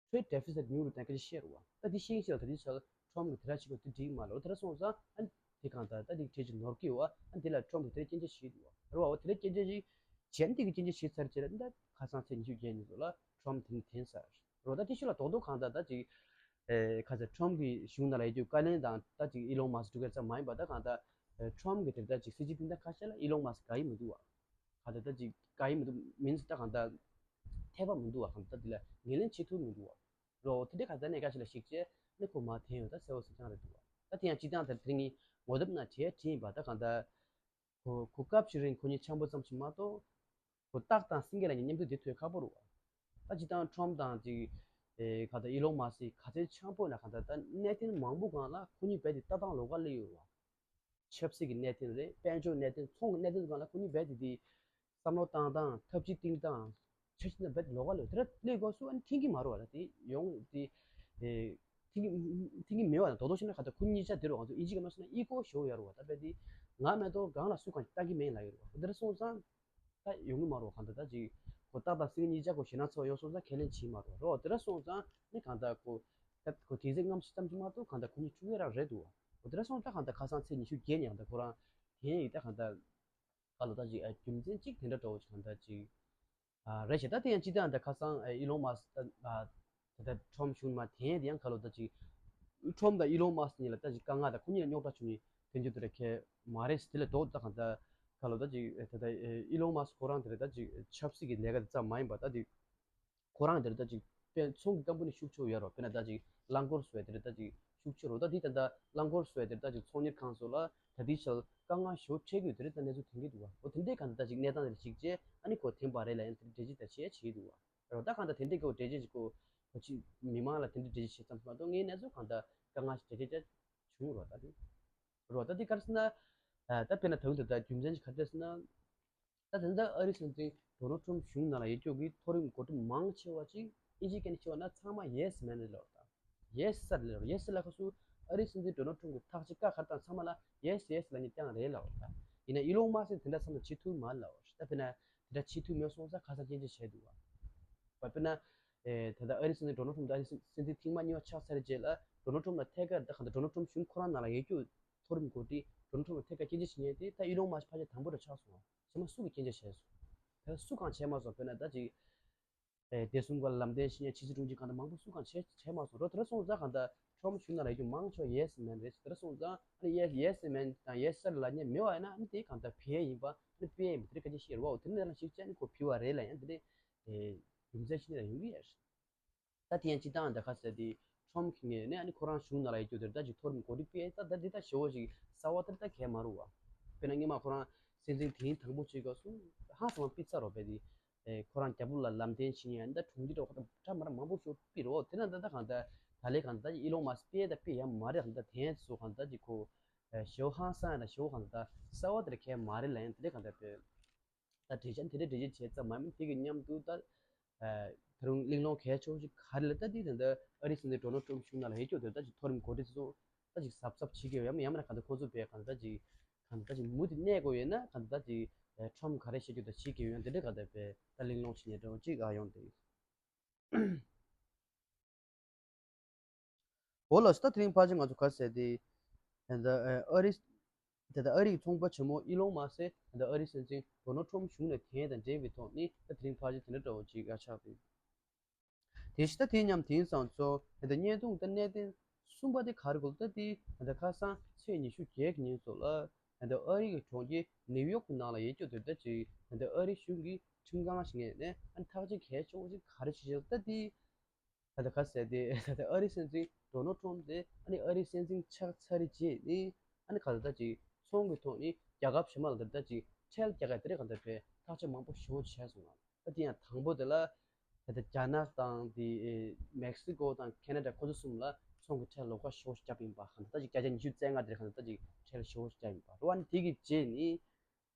Trade Deficit ཉུང་རུ་གཏོང་སྐད་ཆ་བཤད་རེད་བ། ད་དེ་ཤེས་ཤེས་ལ་ད་དེ་ཆ་ཊམ་གི་དེ་འདྲ་བྱེད་དགོས་དེ་འགྲིག་མ་རེད་བ། དེ་འདྲ་སོང་ཙང་ཨ་ནི་དེ་གང་ལྟར་ད་དེ་གྲོས་ཆོད་ནོར་གི་ཡོད་བ། ཨ་ནི་དེ་ལ་ཊམ་གི་དེ་འདྲ་སྐྱོན་བརྗོད་བྱེད་འདུག་བ་རེད་བ། འོ་དེ་འདྲ་སྐྱོན་བརྗོད་ཅིག་བྱས་ནས་དེ་གི་སྐྱོན་བརྗོད་བྱས་ཚར་རྗེས་ལ་ད་ཁ་སང་ཚེས་ཉི་ཤུ་བརྒྱད་ཉིན་ཚོ་ལ་ཊམ་དེ་ནི་འཐེན་ཚར་རེད་བ། ད་དེ་ཤུལ་ལ་རྡོག་རྡོག་གང་ལྟར་ད་ཅིག་ཨེ་ཁ་ཚ་ཊམ་གི་གཞུང་ནང་ལ་ཡོད་རྒྱུ་བཀའ་བློན་དང་ད་ཅིག་ཨི་ལོན་མཱ་སི་འགྲོ་མཁན་ཙམ་མ་ཡིན་པ་ད་གང་ལྟར་ཊམ་གི་དེ་ད་ཅིག་སྲིད་ཇུས་དེ་འདྲ་ཁ་ཤས་ལ་ཨི་ལོན་མཱ་སི་དགའ་ཡི་མི་འདུག་བ། གང་ལྟར་ད་ཅིག་དགའ་ཡི་མི་འདུག་མིན་ད་གང་ལྟར་འཐད་པ་མི་འདུག་བ། གང་ལྟར་དེ་ལ་ངོས་ལེན་བྱེད་ཐུབ་མི་འདུག་བ། རོ། དེ་འདྲའི་ག་ད་གནད་འགག་ཞིག་ལ་གཞིགས་བྱས་ནས་ཁོ་མར་འཐེན་ཡོད། ད་གསལ་བོ་གསལ་རྐྱང་རེད་འདུག་བ། ད་དེ་ཡང་སྤྱི་བཏང་དེར་དེ་རིང་ངས་ངོ་དེབ་ནང་བྲིས་བྲིས་ཡིན་པ། ད་གང་ལྟར་ཁོ་ཁོ་སྐབས་ཤིག་རིང་ཁོ་གཉིས་འཆམ་པོ་ཙམ་ཞིག་མ་གཏོགས། ཁོ་སྟག་དང་སེང་གེ་ལ་གཉིས་མཉམ་དུ་བསྡད་ཐུབ་ཁག་པོ་རེད་བ། ད་སྤྱི་བཏང་ཁྲོམ་དང་ཅིག་ཨེ་ག་ད་ཨི་ལོན་མཱ་སི་ག་ཚད་འཆམ་པོ་ན་ག་ད་ད་གནད་དོན་མང་པོ་སྒང་ལ་ཁོ་གཉིས་རྦད་དེ་ལྟ་སྟངས་ལོགས་ཀ་སླེབས་ཡོད་བ། ཆབ་སྲིད་ཀྱི་གནད་དོན་རེད། དཔལ་འབྱོར་གནད་དོན། ཚོང་གི་གནད་དོན་སྒང་ལ་ཁོ་གཉིས་རྦད་དེ་དེ་བསམ་བློ་བཏང་སྟངས། ཐབས་ཇུས་བཏིང་སྟངས། ཆ་ཤས་ན་རྦད་དེ་ལོགས་ཀ་སླེབས། དེ་འདྲ་སླེབས་དགོས་སུ་ཨ་ནི་མཁྱེན་གྱི་མ་རེད་བ། ད་དེ་ཡོང་དེ་ཨེ་མཁྱེན་གྱི་མཁྱེན་གྱི་མེད་བ། ད་དོ་དོ་བྱས་ན་ག་ད་ཁོ་གཉིས་ཆ་དེ་རུ་ང་ཚོ་ཨིན་ཇི་སྐད་ནང་ཟེར་ན་ཨི་ཀོ་ཞེ་པོ་ཡོད་རེད་བ། ད་རྦད་དེ་ང་མེད་དོ་སྒང་ལ་སུ་གང་ལྟ་གི་མེད་ལབ་ཡོད་རེད་བ། དེ་འདྲ་སོང་ཙང་ད་ཡོང་གི་མ་རེད་བ། གང་ལྟར་ད་ཅིག་ཁོ་སྟག་དང་སེང་གེ་གཉིས་ཆ་ཁོ་ཞེད་སྣང་ཚ་པོ་ཡོང་སོང་ཙང་ཁས་ལེན་བྱེད་མ་རེད་བ། རེད་བ། དེ་འདྲ་སོང་ཙང་ནི་གང་ལྟར་ཁོ་ད་ཁོ་དེ་ཚེ་སྔ་ཕྱི་ཙམ་ཅིག་མ་གཏོགས་གང་ལྟར་ཁོ་གཉིས་ཕྲུ་གུ་རང་རེད་འདུག་བ། དེ་འདྲ་སོང་ཙང་གང་ལྟར་ཁ་སང་ཚེས་ཉི་ཤུ་བརྒྱད་ཉིན་གང་ལྟར་ཁོ་རང་དེ་ཡིན་ད་གང་ལྟར་ག་ལོ་ད་ཅིག་ཨ་རྒྱུ་མཚན་གཅིག་དེ་འདྲ་འདྲ་བོ་ཅིག་གང་ལྟར་ཅིག་ཨ་རེད་ཤག་ད་དེ་ཡང་སྤྱི་བཏང་ད་ཁ་སང་ཨ་ཨི་ལོན་མཱ་སི་ད་ཨ་ད་ད་ཁྲོམ་གཞུང་མར་འཐེན་དེ་ཡང་ག་ལོ་ད་ཅིག་ཁྲོམ་དང་ཨི་ལོན་མཱ་སི་གཉིས་ལ་ད་ཅིག་དཀའ་ངལ་དང་ཁོ་གཉིས་ལ་རྙོག་དྲ་བྱུང་ནས་འཐེན་རྒྱུ་དེ་འདྲ་གལ་མ་རེད། དེ་ལས་ལྡོག་ད་གང་ལྟར་ག་ལོ་ད་ཅིག་ད་ད་ཨི་ལོན་མཱ་སི་ཁོ་རང་དེ་འདྲ་ད་ཅིག་ཆབ་སྲིད་ཀྱི་ལས་ཀ་དེ་ཙམ་མ་ཡིན་པ་ད་དེ་ཁོ་རང་དེར་ད་ཅིག་དཔེ་ཚོང་གི་ཀམ་པ་ནི་ཤུགས་ཆེ་ཡོད་རེད། དཔེར་ན་ད་ཅིག་རླངས་འཁོར་བཟོ་ཡ་དེར་ད་ཅིག་ཤུགས་ཆེ་རེད། ད་དེ་ད་ད་རླངས་འཁོར་བཟོ་ཡ་དེར་ད་ཅིག་ཚོང་གཉེར་ཁང་ཚོ་ལ་ད་དེའི་ཆར་དཀའ་ངལ་ཞེ་པོ་འཕྲད་ཀྱི་ཡོད་དེ་རེད། ད་གནས་ཚུལ་ཐོན་གྱི་འདུག་བ། འོ་དེ་འདྲའི་གང་ལྟར་ད་ཅིག་གནས་སྟངས་དེར་གཞིགས་བྱས་ཨ་ནི་ཁོ་འཐེན་པ་རེད་ལབ་ཡང་དེར་འགྲེལ་བརྗོད་ད་བྱས་བྱེད་ཀྱི་འདུག་བ། རེད་བ། ད་གང་ལྟར་དེ་འདྲའི་སྐོར་འགྲེལ་བརྗོད་ཅིག་ཁོ་ཁོ་ཅིག་མི་མང་ལ་དེ་འདྲའི་འགྲེལ་བརྗོད་བྱས་ཙམ་མ་གཏོགས་ངའི་གནས་ཚུལ་གང་ལྟར་དཀའ་ངལ་ཞིག་འཕྲད་ཆ་བྱུང་རེད་བ། ད་དེ་རེད་བ། ད་དེ་ག་རེ་ཟེར་ན་ད་དཔེར་ན་ད་འདི་ད་རྒྱུ་མཚན་ཅིག་ག་རེ་རེད་ཟེར་ན། ད་དེ་འདྲ་ཨ་རིའི་སྲིད་འཛིན་ཌོ་ནལ་ཊམ་གཞུང་ནང་ལ་ཡོད་རྒྱུ་གི་མཐོ་རིམ་འགོ་ཁྲིད་མང་ཆེ་བ་ཅིག་ཨིན་ཇིའི་སྐད་ནས་བཤད་པ་ན་ཚང་མ་ཡེ་སི་མེན་རེད་ལབ་པ་དང་། ཡེ་སི་སར་རེད་ལབ་པ། ཡེ་སི་ལབ་ཁ་སུ་ཨ་རིའི་སྲིད་འཛིན་ཌོ་ནལ་ཊམ་གི་ཐག་གཅོད་བཀའ་ག་རེ་བཏང་ཚང་མ་ལ་ཡེ་སི་ཡེ་སི་ལབ་ནས་བཏང་རེད་ལབ་པ་དང་། ཡིན་ན་ཨི་ལོན་མཱ་སི་དེ་འདྲ་བསམ་བློ་བྱེད་ཐུབ་མ་ལབ་པ། ད་དཔེར་ན་དེ་འདྲ་བྱེད་ཐུབ་མེད་སོང་ཙང་ཁ་སང་སྐྱོན་བརྗོད་བྱས་འདུག་བ། བ་དཔེར་ན་ཨེ་ད་ལྟ་ཨ་རིའི་སྲིད་འཛིན་ཌོ་ནལ་ཊམ་ད་ཨ་རིའི་སྲིད་འཛིན་ཐེངས་མ་གཉིས་པ་ཆགས་ཚར་རྗེས་ལ་ཌོ་ནལ་ཊམ་ལ་ཐད་ཀར་ད་ག་ད་ཌོ་ནལ་ཊམ་གཞུང་ཁོ་རང་ནང་ལ་ཡོད་རྒྱུ་མཐོ་རིམ་འགོ་ཁྲིད་ཌོ་ནལ་ཊམ་ལ་ཐད་ཀར་སྐྱོན་བརྗོད་བྱེད་མཁན་དེ་ད་ཨི་ལོན་མཱ་སི་ཕལ་ཆེར་དང་པོ་རུ་ཆགས་སོང་བ། ཚང་མ་སུ་གིས་སྐྱོན་བརྗོད་བྱས་སོང་། ད་སུ་གང་བྱས་མ་སོང་། དཔེར་ན་ད་ཅིག་ཨེ་བདེ་སྲུང་ག་ལམ་སྟོན་བྱེད་མཁན་ཕྱི་སྲིད་དྲུང་ཆེ་གང་དང་མང་པོ་སུ་གང་བྱས་བྱས་མ་སོང་། རོ་དེ་འདྲ་སོང་ཙང་གང་ལྟར་ཁྲོམ་གཞུང་ནང་ལ་ཡོད་རྒྱུ་མང་ཆེ་བ་ཡེ་སི་མེན་རེད། དེ་འདྲ་སོང་ཙང་ཨ་ནི་ཡེ་ཡེ་སི་མེན་དང་ཡེ་སི་སར་ལབ་མཁན་མེད་པ་ཡིན་ན་ཨ་ནི་དེ་གང་ལྟར་ཕི་ཨེ་ཡིན་པ་ཨ་ནི་ཕི་ཨེ་ཡིན་པ་དེ་འདྲ་སྐད་ཆ་བཤད་རེད་བ། འོ་དེ་འདྲ་ལ་ཞིག་བྱས་ནས་ཁོ་ཕི་བ་རེད་ལབ་ཡང་དེ་འདྲ་ཨེ་རྒྱུ་མཚན་ཞིག་ནས་ཡོང་གི་ཡོད་རེད། ད་དེ་ཡང་སྤྱི་བཏང་ད་ག་ཟེར་དེ་ཁྲོམ་གྱི་ངོས་ནས་ཨ་ནི་ཁོ་རང་གཞུང་ནང་ལ་ཡོད་རྒྱུ་དེར་ད་ཅིག་མཐོ་རིམ་འགོ་ཁྲིད་ཕི་ཨེ་ད་ད་འདི་ད་ཞེ་པོ་ཅིག་གསར་པ་དེར་ད་གལ་མ་རུང་བ། དཔེར་ན་སྔོན་མ་ཁོ་རང་སྲིད་འཛིན་དེའི་དང་པོ་ཅིག་སྐབས་སུ་ཧང་སང་བ་ཕི་ཚ་རོ་བས་དེ་ཨེ་ཁོ་རང་རྒྱ་བོད་ལ་ལམ་སྟོན་བྱེད་མཁན་ད་དྲུང་ཆེ་འདྲ་བོ་ཁ་ད་ཁྲ་མ་ར་མང་པོ་ཞིག་ཕི་རོ། དེ་ན་ད་ད་གང་ལྟར་ད་ལས་གང་ལྟར་ཨི་ལོན་མཱ་སི་ཕི་ཨེ་ད་ཕི་ཡ་མ་རེད། གང་ལྟར་དེ་ཚོ་གང་ལྟར་ཅིག་ཁོ་ཨེ་ཞེ་པོ་ཧང་སང་ཡ་ད་ཞེ་པོ་གང་ལྟར་གསར་པ་དེར་གལ་མ་རེད་ལབ་ཡང་དེ་འདྲ་གང་ལྟར་བས། ད་འགྲེལ་བཤད་དེ་འདྲ་འགྲེལ་བཤད་བྱས་ཙམ་མ་ཡིན་དེ་གི་མཉམ་དུ་ད་ཨ་ད་རུང་གླེང་སློང་གལ་ཆེ་བ་ཞིག་ག་རེ་ལ་ད་དེ་ད་ལྟ་ཨ་རིའི་སྲིད་འཛིན་ཌོ་ནལ་ཊམ་གཞུང་ནང་ལ་ཡོད་རྒྱུ་དེ་ད་ཅིག་མཐོ་རིམ་འགོ་ཁྲིད་ཚོ་ད་ཅིག་གཟབ་གཟབ་བྱེད་ཀྱི་ཡོད་ཡང་ཡང་མིན་ན་གང་ལྟར་ཁོང་ཚོ་བས་གང་ལྟར་ཅིག་གང་ལྟར་ཅིག་མུ་མཐུད་གནས་དགོས་ཡོད་ན་གང་ལྟར་ཅིག་ཨ་ཁྲོམ་ག་རེ་བཤད་རྒྱུ་ད་བྱེད་ཀྱི་ཡོད་ཡང་དེ་འདྲ་གང་ལྟར་བས་ད་གླེང་སློང་བྱེད་ཉེན་འདྲ་བོ་ཅིག་ཨ་ཡོང་དེ། འོ་ལགས་སོ། ད་དེ་རིང་ཕལ་ཆེར་ང་ཚོ་ག་རེ་ཟེར་དེ། ད་ཨ་ཨ་རི་ད་ལྟ་ཨ་རིའི་ཚོང་པ་ཆེན་མོ་ཨི་ལོན་མཱ་སི་ད་ལྟ་ཨ་རིའི་སྲིད་འཛིན་ཌོ་ནལ་ཊམ་གཞུང་ནས་འཐེན་དང་འབྲེལ་བའི་ཐོག་ནས་ད་དེ་རིང་ཕལ་ཆེར་དེ་འདྲ་འདྲ་བོ་ཅིག་ཡ་ཆགས་ཏེ། དེ་བཞིན་ད་དེ་མཉམ་དེང་སང་ཚོ་ད་ལྟ་བརྙན་ཐུང་ད་གནད་དོན་གསུམ་པ་དེ་ག་རེ་གོ་ད་དེ་ད་ལྟ་ཁ་སང་ཚེས་ཉི་ཤུ་བརྒྱད་ཀྱི་ཉིན་ཚོ་ལ་ད་ལྟ་ཨ་རི་གི་གྲོང་ཁྱེར་ནིའུ་ཡོག་གི་ནང་ལ་ཡོད་རྒྱུ་དེ་ད་ཅིག་ད་ལྟ་ཨ་རིའི་གཞུང་གི་ཁྲིམས་ཁང་ཞིག་ནས་ནས་ཨ་ནི་ཐག་གཅོད་གལ་ཆེ་བོ་ཅིག་ག་རེ་བྱེད་ཅེས་ད་དེ། ད་ལྟ་ག་ཟེར་ཏེ་ད་ལྟ་ཨ་རིའི་སྲིད་འཛིན་ཌོ་ནལ་ཊམ་དེ་ཨ་ནི་ཨ་རིའི་སྲིད་འཛིན་ཆགས་ཚར་རྗེས་ནི་ཨ་ནི་ག་ད་ལྟ་ཅིག་ཚོང་གི་ཐོག་ནས་རྒྱལ་ཁབ་གཞན་མ་ལ་ད་ལྟ་ཅིག་ཁྲལ་རྒྱག་ཡ་དེ་རིགས་ག་ད་བས་ཐག་གཅོད་མང་པོ་ཞེ་པོ་བྱས་སོང་ང་། ད་དེ་ཡང་དང་པོ་དེ་ལ་ད་ལྟ་རྒྱ་ནག་དང་དེ་མེག་སི་ཀོ་དང་ཁེ་ན་ཌ་ཁོ་ཚོ་གསུམ་ལ་ཚོང་གི་ཁྲལ་ལོགས་ཀ་ཞེ་པོ་བརྒྱབ་ཡིན་པ། ག་ད་ལྟ་ཅིག་བརྒྱ་ཆ་ཉི་ཤུ་རྩ་ལྔ་དེ་རིགས་ག་ད་ལྟ་ཅིག་ཁྲལ་ཞེ་པོ་བརྒྱབ་ཡིན་པ་རེད་བ། ཨ་ནི་དེ་གི་རྗེས་ནི།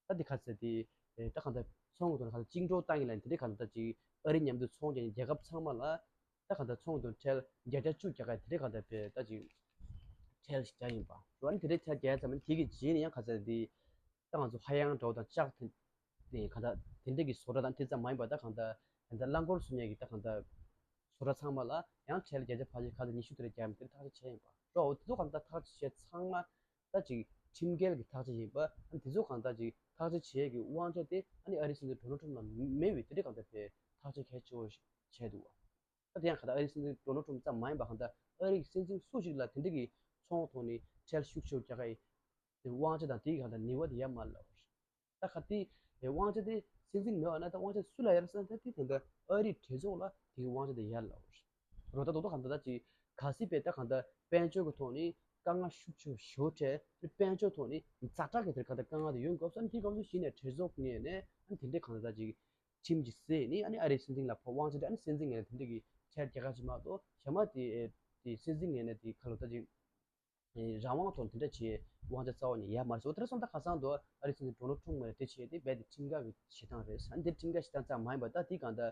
ད་འདི་ག་ཚོད་དེ་ད་གང་ལྟར་ཚོང་གི་དོན་གང་ལྟར་བཅིངས་འགྲོལ་བཏང་གི་ལ་དེ་འདྲའི་གང་ལྟར་ཅིག་ཨ་རི་མཉམ་དུ་ཚོང་རྒྱག་ནས་རྒྱལ་ཁབ་ཚང་མ་ལ་ད་གང་ལྟར་ཚོང་གི་དོན་ཁྲལ་བརྒྱ་ཆ་བཅུ་རྒྱག་ག་དེ་འདྲའི་གང་ལྟར་བས་ད་ཅིག་ཁྲལ་ཞིག་རྒྱག་ཡིན་པ་རོ། ཨ་ནི་དེ་འདྲའི་ཁྲལ་རྒྱག་ཙམ་ནི་དེ་གི་རྗེས་ནས་ཡང་ག་ཚོད་དེ་ད་ང་ཚོ་ཧ་ཡང་འགྲོ་དང་ལྕགས་དེ་དེ་གང་ལྟར་དེ་འདྲའི་གི་བཟོ་གྲྭ་དང་དེ་ཙམ་མ་ཡིན་པ་ད་གང་ལྟར་གང་ལྟར་རླངས་འཁོར་བཟོ་མཁན་གི་ད་གང་ལྟར་བཟོ་གྲྭ་ཚང་མ་ལ་ཡང་ཁྲལ་བརྒྱ་ཆ་ཕལ་ཆེར་ཁ་ཚོད་ཉི་ཤུ་དེ་འདྲ་རྒྱག་ཡིན་པ་དེ་ཐག་གཅོད་བྱས་ཡིན་པ་རོ། འོ་དེ་ཚོ་གང་ལྟར་ཐག་གཅོད་བྱས་ཚང་མ། ད་ཅིག་ཁྲིམས་འགལ་གྱི་ཐག་གཅོད་ཡིན་པ། ཨ་ནི་དེ་ཚོ་གང་ལྟར་ཅིག་ཐག་གཅོད་བྱེད་ཡས་ཀྱི་དབང་ཆ་དེ་ཨ་ནི་ཨ་རིའི་སྲིད་འཛིན་ཌོ་ནལ་ཊམ་ལ་མེད་པའི་དེ་འདྲའི་གང་ལྟར་དེ་ཐག་གཅོད་གལ་ཆེ་བོ་ཞིག་བྱས་འདུག་བ། ད་དེ་ཡང་གང་ལྟར་ཨ་རིའི་སྲིད་འཛིན་ཌོ་ནལ་ཊམ་ཙམ་མ་ཡིན་པ་གང་ལྟར་ཨ་རིའི་སྲིད་འཛིན་སུ་ཞིག་ལ་དེ་འདྲ་གི་ཚོང་ཐོག་ནས་ཁྲལ་ཤུགས་ཆེ་བོ་རྒྱག་ག་ཡི་དེ་དབང་ཆ་དང་དེའི་གང་ལྟར་ནུས་པ་དེ་ཡར་མར་ལབ་པ་རེད། ད་ག་དེ་དབང་ཆ་དེ་སྲིད་འཛིན་མེད་པ་ན་ད་དབང་ཆ་སུ་ལ་ཡར་སོང་ད་དེ་དེ་འདྲ་ཨ་རིའི་གྲོས་ཚོགས་ལ་དེའི་དབང་ཆ་དེ་ཡར་ལབ་པ་རེད། རོ་ད་རྡོག་རྡོག་གང་ལྟར་ད་ཅིག་གལ་སྲིད་པའི་ད་གང་ལྟར་དཔལ་འབྱོར་གྱི་ཐོག་ནས་དཀའ་ངལ་ཤུགས་ཆེ་ཞེ་པོ་འཕྲད། དཔལ་འབྱོར་ཐོག་ནས་ཛ་དྲག་གི་དེར་གང་ལྟར་དཀའ་ངལ་དེ་ཡོང་སྐབས་སུ། ཨ་ནི་དེའི་སྐབས་སུ་གཞི་ནས་གྲོས་ཚོགས་ངོས་ནས་ཨ་ནི་དེ་འདྲའི་གང་ལྟར་ད་ཅིག་ཁྲིམས་ཀྱིས་བཟོས་ནས། ཨ་ནི་ཨ་རིའི་སྲིད་འཛིན་ལ་ཕར་དབང་ཆ་སྤྲད། ཨ་ནི་སྲིད་འཛིན་ངོས་ནས་དེ་འདྲ་གི་ཁྲལ་རྒྱག་ག་ཅིག་མ་གཏོགས། གཞན་མ་དེ་དེ་སྲིད་འཛིན་ངོས་ནས་དེ་ག་ལོ་ད་ཅིག་རང་དབང་ཐོག་དེ་འདྲ་བྱེད་དབང་ཆ་རྩ་བ་ནས་ཡོད་མ་རེད་ཟེར། འོ་དེ་འདྲ་སོང་ཙང་ཁ་སང་དུ་ཨ་རིའི་སྲིད་འཛིན་ཌོ་ནལ་ཊམ་ངོས་ནས་དེ་བྱས་ཏེ་རྦད་དེ་ཁྲིམས་འགལ་གྱི་བྱེད་སྟངས་རེད། ཨ་ནི་དེ་ཁྲིམས་འགལ་བྱེད་སྟངས་ཙམ་མ་ཡིན་པར་ད་དེ་གང་ལྟར་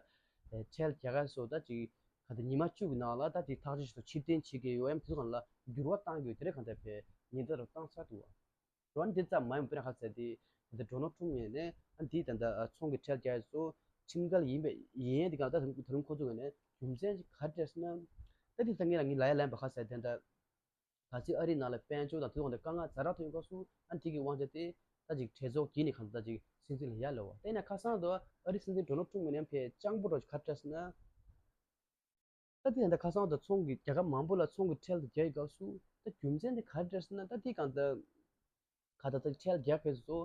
ཁྲལ་རྒྱག་ག་སོགས་ད་ཅིག་ག་ད་ཉི་མ་བཅུ་གི་ནང་ལ་ད་དེ་ཐག་གཅོད་ཞིག་ཏུ་ཕྱིར་འཐེན་བྱེད་ཀྱི་ཡོད་ཡམ། དེ་ཚོ་གང་ལ་འགྱུར་བ་གཏང་དགོས་དེ་རེད། གང་ལྟར་བས་ཉེན་བརྡ་རུ་བཏང་ཚར་འདུག་བ། རོ་ཨ་ནི་དེ་ཙམ་མ་ཡིན་པར་ཁ་གསལ་དེ་ད་ལྟ་ཌོ་ནལ་ཊམ་ངོས་ནས་ཨ་ནི་དེ་ད་ལྟ་ཚོང་གི་ཁྲལ་རྒྱག་ཡས་སུ་ཁྲིམས་འགལ་ཡིན་པའི་ཡིན་ཡས་དེ་གང་ལྟར་ད་རུང་ཁོ་ཚོ་ངོས་ནས་རྒྱུ་མཚན་ཅིག་ག་རེ་སྤྲད་ཟེར་ན། ད་དེ་ད་ངས་ལ་ངས་ལ་ཡ་ལན་པ་ཁ་གསལ་དེ་ད་གལ་སྲིད་ཨ་རིའི་ནང་ལ་དཔལ་འབྱོར་དང་དེ་ཚོ་དེ་དཀའ་ངལ་ཛ་དྲག་ཐོན་སྐབས་སུ། ཨ་ནི་དེ་གི་དབང་ཆ་དེ་ད་ཅིག་གྲོས་ཚོགས་ཀྱིས་ནི་གང་ལྟར་ད་ཅིག་སྲིད་འཛིན་ལ་ཡར་སླེབས་པ། དེ་ཡིན་ན་ཁ་སང་དུ་ཨ་རིའི་སྲིད་འཛིན་ཌོ་ནལ་ཊམ་ངོས་ནས་ཕར་སྤྱང་པོ་འདྲ་ཅིག་ག་རེ་སྤྲད་ཟེར་ན། ད་དེ་ཡང་ད་ཁ་སང་དུ་ཚོང་གི་རྒྱལ་ཁབ་མང་པོ་ལ་ཚོང་གི་ཁྲལ་དེ་རྒྱག་ཡི་སྐབས་སུ་ད་རྒྱུ་མཚན་དེ་ག་རེ་སྤྲད་ཟེར་ན། ད་དེ་གང་ལྟར་ག་ད་ད་ཁྲལ་རྒྱག་མཁན་ཚོ་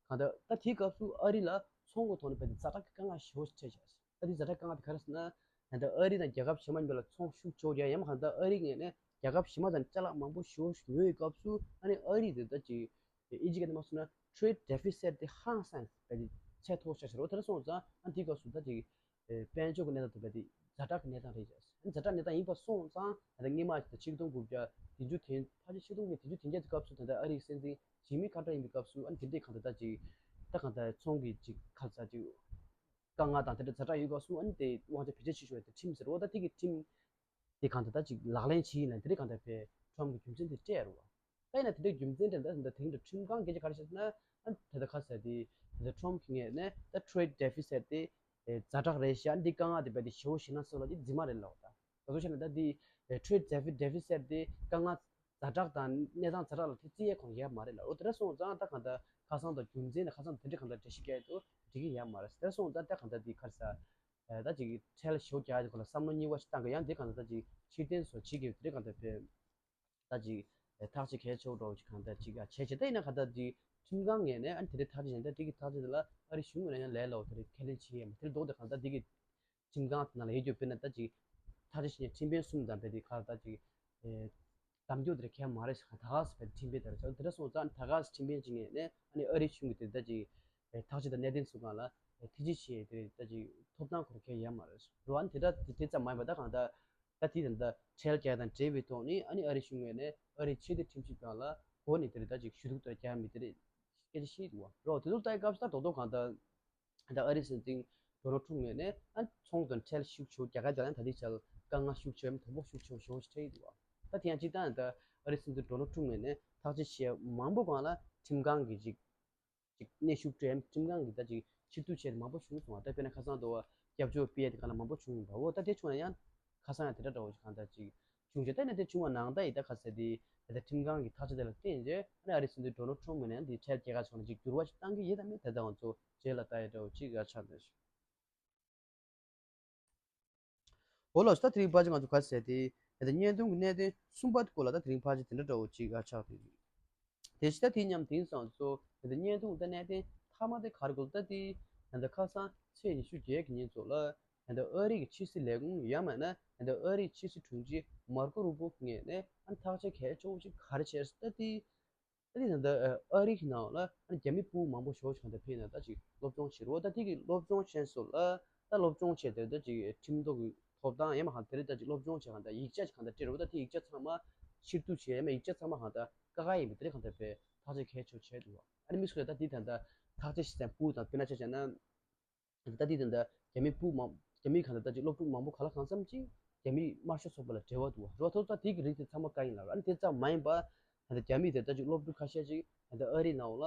གང་ལྟར་ད་དེའི་སྐབས་སུ་ཨ་རི་ལ་ཚོང་གི་ཐོག་ནས་རྦད་དེ་ཛ་དྲག་གི་དཀའ་ངལ་ཞེ་པོ་ཞིག་འཕྲད་བཞག་ཟེར། ད་དེ་ཛ་དྲག་དཀའ་ངལ་དེ་ག་རེ་ཟེར་ན། ད་ལྟ་ཨ་རི་དང་རྒྱལ་ཁབ་གཞན་མ་གཉིས་བར་ལ་ཚོང་ཤུགས་ཆེ་བོ་རྒྱག་ཡ་ཡིན་པ་གང་ལྟར་ཨ་རི་ངོས་ནས་རྒྱལ་ཁབ་གཞན་མ་དང་ཅ་ལག་མང་པོ་ཞེ་པོ་ཞིག་ཉོ་ཡི་སྐབས་སུ། ཨ་ནི་ཨ་རི་དེ་ད་ཅིག་དབྱིན་ཇི་སྐད་དུ་མ་སོང་ན་trade deficit དེ་ཧང་སངས་རྦད་དེ་ཆེ་མཐོ་ཆགས་ཤག་རོ། དེ་འདྲ་སོང་ཙང་ཨ་ནི་དེའི་སྐབས་སུ་ད་ཅིག་དཔལ་འབྱོར་གྱི་གནས་སྟངས་དེ་རྦད་དེ་ཛ་དྲག་གི་གནས་སྟངས་རེད་ཟེར། ཨ་ནི་ཛ་དྲག་གནས་སྟངས་ཡིན་པ་སོང་ཙང་ད་ལྟ་སྔོན་མ་ཆིག་སྟོང་དགུ་བརྒྱ་བདུན་ཅུ་དོན། ཕལ་ཆེར་ཆིག་སྟོང་དགུ་བརྒྱ་བདུན་ཅུ་དོན་བརྒྱད་ཀྱི་སྐབས་སུ་ད་ལྟ་ཨ་རིའི་སྲིད་འཛིན་ཇི་མི་ཀར་ཊར་ཡིན་པའི་སྐབས་སུ། ཨ་ནི་དེ་འདྲའི་གང་ལྟར་ད་ཅིག་ད་གང་ལྟར་ཚོང་གི་ཅིག་ཁ་ཚ་ཅིག་དཀའ་ངལ་དང་དེ་འདྲ་ཛ་དྲག་ཡོད་སྐབས་སུ། ཨ་ནི་དེ་དབང་ཆ་བེད་སྤྱོད་བྱེད་ཆོག་ཡ་དེ་ཁྲིམས་ཟེར་བ། ད་དེ་གི་ཁྲིམས་དེ་གང་ལྟར་ད་ཅིག་ལག་ལེན་བྱེད་ཡིན་ན་དེ་འདྲའི་གང་ལྟར་བས་ཊམ་གི་རྒྱུ་མཚན་དེ་སྤྲད་རུ་བ། ད་ཡིན་ན་དེ་འདྲའི་རྒྱུ་མཚན་དེ་ད་ད་དེང་དུ་ཁྲིམས་ཁང་སྐད་ཆ་ག་རེ་བཤད་ན། ཨ་ད་ལྟ་ཁ་གསལ་དེ་ད་ལྟ་ཊམ་གི་ངོས་ནས་ད་trade deficit དེ་ཛ་དྲག་རེད་ཤག་འདི་དཀའ་ངལ་དེ་རྦད་དེ་ཞེ་པོ་ཞིག་ན་སོ་ལ་དེ་རྫུན་མ་རེད་ལབ་པ། ད་ད་ག་ཚོད་བཤད་ན་ད་འདི་trade defi- deficit དེ་དཀའ་ངལ་ཛ་དྲག་དང་གནས་སྟངས་ཛ་དྲག་ལ་དེ་བརྩི་ཡས་ཁོ་ན་ཡོད་མ་རེད་ལབ། འོ་དེ་འདྲ་སོང་ཙང་ད་གང་ལྟར་ཁ་སང་དང་རྒྱུ་མཚན་ནི་ཁ་སང་དེ་འདྲ་གང་ལྟར་འགྲེལ་བཤད་རྒྱག་ཡས་དུ་འགྲིག་གི་ཡོད་མ་རེད། དེ་འདྲ་སོང་ཙང་ད་གང་ལྟར་འདི་ག་རེ་ཟེར། ད་ཅིག་ཁྲལ་ཞེ་པོ་རྒྱག་ཡ་དེ་ཁོ་ལ་བསམ་བློ་གཉིས་པ་ཞིག་བཏང་གི། ཡང་དེ་གང་ལྟར་ད་ཅིག་ཕྱིར་འཐེན་སོགས་བྱེད་དགོས་དེ་གང་ལྟར་བས། ད་ཅིག་ཐག་གཅོད་གལ་ཆེ་བོ་འདྲ་བོ་ཅིག་གང་ལྟར་ཅིག་བྱས་བྱས། ད་ཡིན་ན་གང་ལྟར་ཅིག་ཁྲིམས་ཁང་ངོས་ནས་ཨ་ནི་དེ་འདྲའི་ཐག་གཅོད་བྱས་ན། ད་དེ་གི་ཐག་གཅོད་དེ་ལ་ཨ་རི་གཞུང་ངོས་ནས་ཡང་ལས་སླ་བོ་དེ་འདྲ་ཁས་ལེན་བྱེད་ཡས་མ། དེ་ལ་ལྡོག་སྟེ་གང་ལྟར་དེ་གི་ཁྲིམས་ཁང་དེ་ནང་ལ་ཡོད་རྒྱུ་དཔེར་ན་ད་ཅིག་ཐག་གཅོད་བྱས་ནས་ཁྲིམས་དཔོན་གསུམ་དང་རྦད་དེ་གང་ལྟར་ཅིག་ཨེ་གདམ་རྒྱུ་དེ་འདྲ་གང་ཡང་མ་རེད་ཟེར། ད་ག་སེ་རྦད་ཁྲིམས་དཔོན་དེ་འདྲ་ཆགས། དེ་འདྲ་སོང་ཙང་ད་ག་སེ་ཁྲིམས་དཔོན་ཅིག་ངོས་ནས་ཨ་ནི་ཨ་རི་གཞུང་གི་དེ་ད་ཅིག་ཨེ་ཐག་གཅོད་དང་གནད་དོན་སུ་གང་ལ་ཐེ་ཇུས་བྱེད་ཡས་དེ་ད་ཅིག་ཐོབ་ཐང་ཁོ་རང་གང་ཡང་ཡོད་མ་རེད། རེད་བ། ཨ་ནི་དེ་འདྲ་དེ་དེ་ཙམ་མ་ཡིན་པ་ད་གང་ལྟར་ད་དེ་ད་ལྟ་ཁྲལ་རྒྱག་དང་འབྲེལ་བའི་ཐོག་ནས་ཨ་ནི་ཨ་རི་གཞུང་ངོས་ནས་ཨ་རིའི་ཆེས་མཐོའི་ཁྲིམས་ཞིབ་ཁང་ལ་གོ་ནས་དེ་རེད་ད་ཅིག་ཞུ་གཏུག་ཏུ་རྒྱག་མི་དེ་རེད་སྐད་ཆ་བཤད་འདུག་བ། རོ་དེ་ཚོ་ལྟ་ཡི་སྐབས་སུ་ད་རྡོག་རྡོག་གང་ལྟར་ད་ཨ་རིའི་སྲིད་འཛིན་ཌོ་ནལ་ཊམ་ངོས་ནས་ཨ་ཚོང་དང་ཁྲལ་ཤུགས་ཆེ་རྒྱག་ག་རྒྱག་ན་ད་དེ་ཆ་ལ་དཀའ་ངལ་ཤུགས་ཆེ་བའམ་དོ་ཕོག་ཤུགས་ཆེ་བ་ཞེ་པོ་ཞིག་འཕྲད་ཀྱི་འདུག་བ། ད་དེ་ཡང་སྤྱིར་བཏང་ད་ཨ་རིའི་སྲིད་འཛིན་ཌོ་ནལ་ཊམ་ངོས་ནས་ཐག་གཅོད་བྱས་མང་པོ་སྒང་ལ་ཁྲིམས་ཁང་གི་ཅིག་ཅིག་གནོན་ཤུགས་སྤྲད། ཁྲིམས་ཁང་གིས་ད་ཅིག་ཕྱིར་གཏུག་བྱས་ཏེ་མང་པོ་བྱུང་སོང་བ། ད་དཔེར་ན་ཁ་སང་དུ་བ་སྐྱབས་བཅོལ་སྤེལ་ཡ་དེ་ག་ལ་མང་པོ་བྱུང་བ། འོ་ད་དེ་བྱུང་ན་ཡང་ཁ་སང་ཡང་དེ་འདྲ་འདྲ་བོ་ཞིག་གང་ལྟར་ཅིག་བྱུང་རྗེས། ད་ནི་དེ་བྱུང་བ་ནང་ལྟར་ཡིན། ད་ག་ཟེར་དེ་ད་ལྟ་ཁྲིམས་ཁང་གི་ཐག་གཅོད་དེ་ལ་བརྟེན་རྗེས་ཨ་ནི་ཨ་རིའི་སྲིད་འཛིན་ཌོ་ནལ་ཊམ་ངོས་ནས་འདི་ཁྲལ་རྒྱག་ག་ཕྱོགས་ནས་ཅིག་འགྱུར་བ་ཞིག་བཏང་གི་ཡོད་དམ་མེད་དེ་ད་ང་ཚོ་རྗེས་ལ་ལྟ་ཡ་འདྲ་བོ་ཅིག་ཡར་ཆགས་འདུག་འོ་ལགས་སོ། ད་དེ་རིང་ཕལ་ཆེར་ང་ཚོ་ག་རེ་ཟེར་དེ་ད་ལྟ་བརྙན་ཐུང་གི་གནད་དོན་གསུམ་པ་དེ་སྐོར་ལ་ད་དེ་རིང་ཕལ་ཆེར་དེ་འདྲ་འདྲ་བོ་ཅིག་ཡར་ཆགས་འདུག་དེ་བཞིན་ད་དེ་མཉམ་དེང་སང་ཚོ་ད་ལྟ་བརྙན་ཐུང་ད་གནད་དོན་མཐའ་མ་དེ་ག་རེ་དགོས་ད་དེ་ད་ལྟ་ཁ་སང་ཚེས་ཉི་ཤུ་བརྒྱད་ཀྱི་ཉིན་ཚོ་ལ་ད་ལྟ་ཨ་རི་གི་ཕྱི་སྲིད་ལས་ཁུངས་ཡང་མིན་ན་ད་ལྟ་ཨ་རིའི་ཕྱི་སྲིད་དྲུང་ཆེ་མར་ཀོ་རུ་པོ་ངོས་ནས་ཨ་ཐག་གཅོད་གལ་ཆེ་བོ་ཅིག་ག་རེ་བྱས་ཟེར་ད་དེ། ད་དེ་ད་ལྟ་ཨ་རི་གི་ནང་ལ་རྒྱ་མི་ཕྲུ་གུ་མང་པོ་ཞེ་པོ་ཅིག་གང་ལྟར་ཕེབས་ནས་ད་ཅིག་སློབ་སྦྱོང་བྱེད་རོགས། ད་དེ་གི་སློབ་སྦྱོང་བྱེད་སོ་ལ་ད་སློབ་སྦྱོང་བྱས་དེ་ད་ཅིག་ཁྲིམས་ཐོག་གི་ཐོབ་ཐང་ཡང་མ་གང་དེ་རིགས་ད་ཅིག་སློབ་སྦྱོང་བྱས་གང་ལྟར་ཡིག་ཆ་ཅིག་གང་ལྟར་སྤྲད་རོགས། ད་དེ་ཡིག་ཆ་ཚང་མ་ཕྱིར་བསྡུ་བྱས་ཡང་མ་ཡིག་ཆ་ཚང་མ་གང་ལྟར་བཀག་ཡིན་པ་དེ་རིགས་གང་ལྟར་བས་ཐག་གཅོད་གལ་ཆེ་བྱས་འདུག་ཨ་ནི་མི་སུ་ལ་ད་དེ་ད་ལྟ་ཐག་གཅོད་བྱས་ཙང་ཕྲུ་གུ་དང་དཔེར་ན་ཆ་བཞག་ན། ད་ལྟ་དེ་ད་ལྟ་རྒྱ་མི་ཕྲུ་གུ་མང་རྒྱ་མི་གང་ལྟར་ད་ཅིག་སློབ་ཕྲུག་མང་པོ་ག་ལ་གང་འཚམ་ཅིག་རྒྱ་མི་དམར་ཤོག་ཚོགས་པ་ལ་འབྲེལ་བ་འདུག་བ། རོ་ཐོག་ད་དེ་གི་རིགས་དེ་ཚང་མ་བཀག་ཡིན་ལབ་ར། ཨ་ནི་དེ་ཙམ་མ་ཡིན་པ་ད་ལྟ་རྒྱ་མི་དེ་ད་ཅིག་སློབ་ཕྲུག་ཁ་ཤས་ཅིག་ད་ལྟ་ཨ་རིའི་ནང་ལ་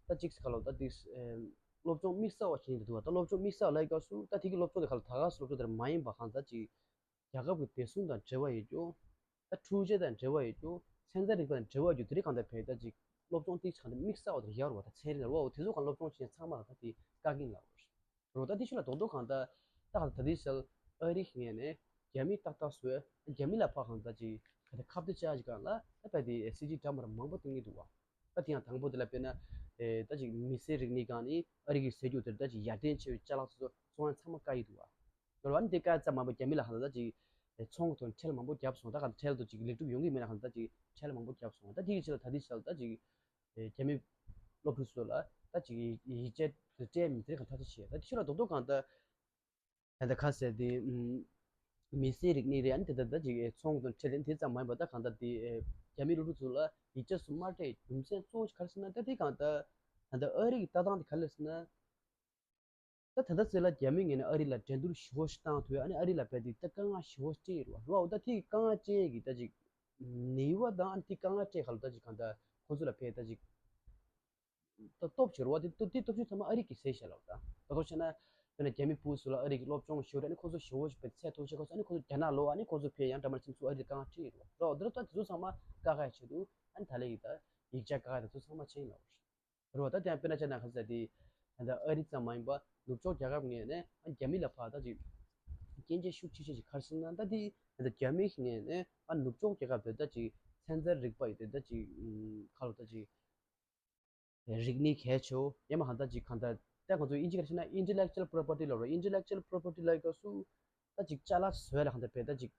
ད་ཅིག་ག་ལོ་ད་དེ་སློབ་སྦྱོང་དམིགས་བསལ་བ་བྱེད་ཀྱི་འདུག་བ། ད་སློབ་སྦྱོང་དམིགས་བསལ་ལབ་སྐབས་སུ་ད་དེ་གི་སློབ་སྦྱོང་དེ་ག་ལ་ད་ག་སེ་སློབ་སྦྱོང་དེ་མ་ཡིན་པ་གང་ལྟར་ཅིག་རྒྱལ་ཁབ་ཀྱི་བདེ་སྲུང་དང་འབྲེལ་བ་ཡོད་རྒྱུ། ད་འཕྲུལ་ཆས་དང་འབྲེལ་བ་ཡོད་རྒྱུ། ཚན་རྩལ་རིག་པ་དང་འབྲེལ་བ་ཡོད་རྒྱུ་དེ་རིགས་གང་ལྟར་བས་ད་ཅིག་སློབ་སྦྱོང་ཏིག་ཙམ་གང་ལྟར་དམིགས་བསལ་བ་དང་ཡར་བ་ད་ཚན་རིག་ནང་བ་འོ་དེ་ཚོ་གང་སློབ་སྦྱོང་བྱེད་མཁན་ཚང་མ་ལ་ད་དེ་བཀག་གིན་ལབ་རོ། ད་དེ་ཤུ་ལ་རྡོག་རྡོག་གང་ལྟར་ད་གང་ལྟར་ད་དེ་ཤལ་ཨ་རི་ངོས་ནས་རྒྱ་མི་ཏག་ཏག་བཟོས་རྒྱ་མི་ལ་ཕ་གང་ལྟར་ཅིག་ག་ད་ཁ་གཏད་བཅག་ཅིག་གང་ལ་ད་བས་དེ་སྲིད་ཇུས་འདྲ་མ་ར་མང་པོ་བཏིང་གི་འདུག་བ། ད་དེ་ཡང་དང་པོ་དེ་ལ་དཔེར་ན་ད་ཅིག་མི་སེར་རིག་གནས་སྒང་ནས་ཨ་རི་གི་ཟས་རྒྱུ་དེར་ད་ཅིག་ཡར་ཐོན་ཆེ་བའི་ཅ་ལག་སོ་སོ་བཙོང་ཡ་ཚང་མ་བཀག་གི་འདུག་བ། རོ་ཨ་ནི་དེ་བཀག་ཙམ་མ་པ་རྒྱ་མི་ལ་གང་ལྟར་ཅིག་ ཚོང་གི་ཐོག་ནས་ཁྲལ་མང་པོ་བརྒྱབ་སོང་། ད་ག་ཁྲལ་དུ་ཅིག་ལེགས་གྲུབ་ཡོང་གི་མེད་ན། གང་ད་ཅིག་ཁྲལ་མང་པོ་བརྒྱབ་སོང་། ད་དེ་གི་ཕྱིར་ལ་ད་ལྟའི་ཆར་ད་ཅིག་རྒྱ་མི་སློབ་ཕྲུག་ཚོ་ལ་ད་ཅིག་ཡིག་ཆ་དེ་སྤྲད་མི་དེ་གང་ཐག་ཆོད་བྱས། ད་དེ་ཕྱིར་ལ་རྡོག་རྡོག་གང་ད་ད་ད་ཁ་ཟེར་དེ་མི་སེར་རིག་གནས་རེད། ཨ་ནི་དེ་ད་ད་ཅིག་ཚོང་དང་ཁྲལ་དེ་ཙམ་མ་ཡིན་པ། ད་གང་ད་དེ་རྒྱ་མི་སློབ་ཕྲུག་ཚོ་ལ་ཡིག་ཆ་སོགས་མ་སྤྲད་རྒྱུ་མཚན་གཙོ་བོ་ག་རེ་ཟེར་ན། ད་དེ་གང་ད་ད་ད་ཨ་རི་གི་ལྟ་སྟངས་དེ་ག་རེ་ཟེར་ན། ད་ད་ལྟ་ཚེ་ལ་རྒྱ་མི་ངོས་ནས་ཨ་རི་ལ་འགྲན་བསྡུར་ཞི་བོ་ཞིག་བཏང་ཐུབ། ཨ་ནི་ཨ་རི་ལ་བས་དེ་ད་དཀའ་ངལ་ཞི་བོ་སྤྲད་རེད་བ། རེད་བ། འོ་ད་དེ་དཀའ་ངལ་སྤྲད་ཀྱི་ད་ཅིག་ནུས་པ་དང་། ཨ་ནི་དེ་དཀའ་ངལ་སྤྲད་ཁ་ལ་ད་ཅིག་གང་ད་ཁོ་ཚོ་ལ་བས་ད་ཅིག་ད་སྟོབས་ཆེ་རེད་བ། དེ་དེ་སྟོབས་ཤུགས་ཚང་མ་ཨ་རི་གིས་ཟས་བཞག་ལབ། ད་ད་གཏོང་བྱས་ན་དཔེར་ན་རྒྱ་མི་བུ་ཚོ་ལ་ཨ་རི་གི་སློབ་སྦྱོང་ཞུ་རེད། ཨ་ནི་ཁོ་ཚོ་ཞི་བོ་ཞིག་བས་ཚད་མཐོ་ཤོས་ཁོ་ཚོ། ཨ་ནི་ཁོ་ཚོ་རྒྱ་ནག་ལོག་ཨ་ནི་ཁོ་ཚོ་ཕེབས་ཡང་འདྲ་མ་ཚིག་ཚུ་ཨ་རི་ལ་དཀའ་ངལ་སྤྲད་རེད་བ། རེད་བ། འདི་ལ་ད་དེ་ཚོ་ཚང་མ་བཀག་ཁ་ཆེད་དུ་ཨ་ནི་ད་ལས་ཀྱི་ད་ཡིག་ཆ་བཀག་ཁ་དེ་ཚོ་ཚང་མ་ཕྱིན་ལབ། རེད་བ། ད་དེ་ཡང་དཔེར་ན་ཆ་ན་ཁ་ས་དེ་ད་ཨ་རི་ཙམ་མ་ཡིན་པ་ནུབ་ཕྱོགས་རྒྱལ་ཁབ་ངོས་ནས་ཨ་རྒྱ་མི་ལ་ཕར་ད་ཅིག་སྐྱོན་བརྗོད་ཤུགས་ཆེ་ཤོས་ཅིག་ག་རེ་ཟེར་ན། ད་དེ་ད་རྒྱ་མི་ངོས་ནས་ཨ་ནུབ་ཕྱོགས་རྒྱལ་ཁབ་དེ་ད་ཅིག་ཚན་རྩལ་རིག་པ་ཡི་དེ་ད་ཅིག་ཁ་ལོ་ད་ཅིག་རིག་གནས་གལ་ཆེ་བོ་ཡང་མ་གང་ད་ཅིག་གང་ད་ད་ང་ཚོ་དབྱིན་ཇི་སྐད་ཆ་ན་intellectual property ལབ་རེད། intellectual property ལབ་སྐབས་སུ་ད་ཅིག་ཅ་ལག་བཟོ་ཡ་ལ་གང་ད་བས་ད་ཅིག་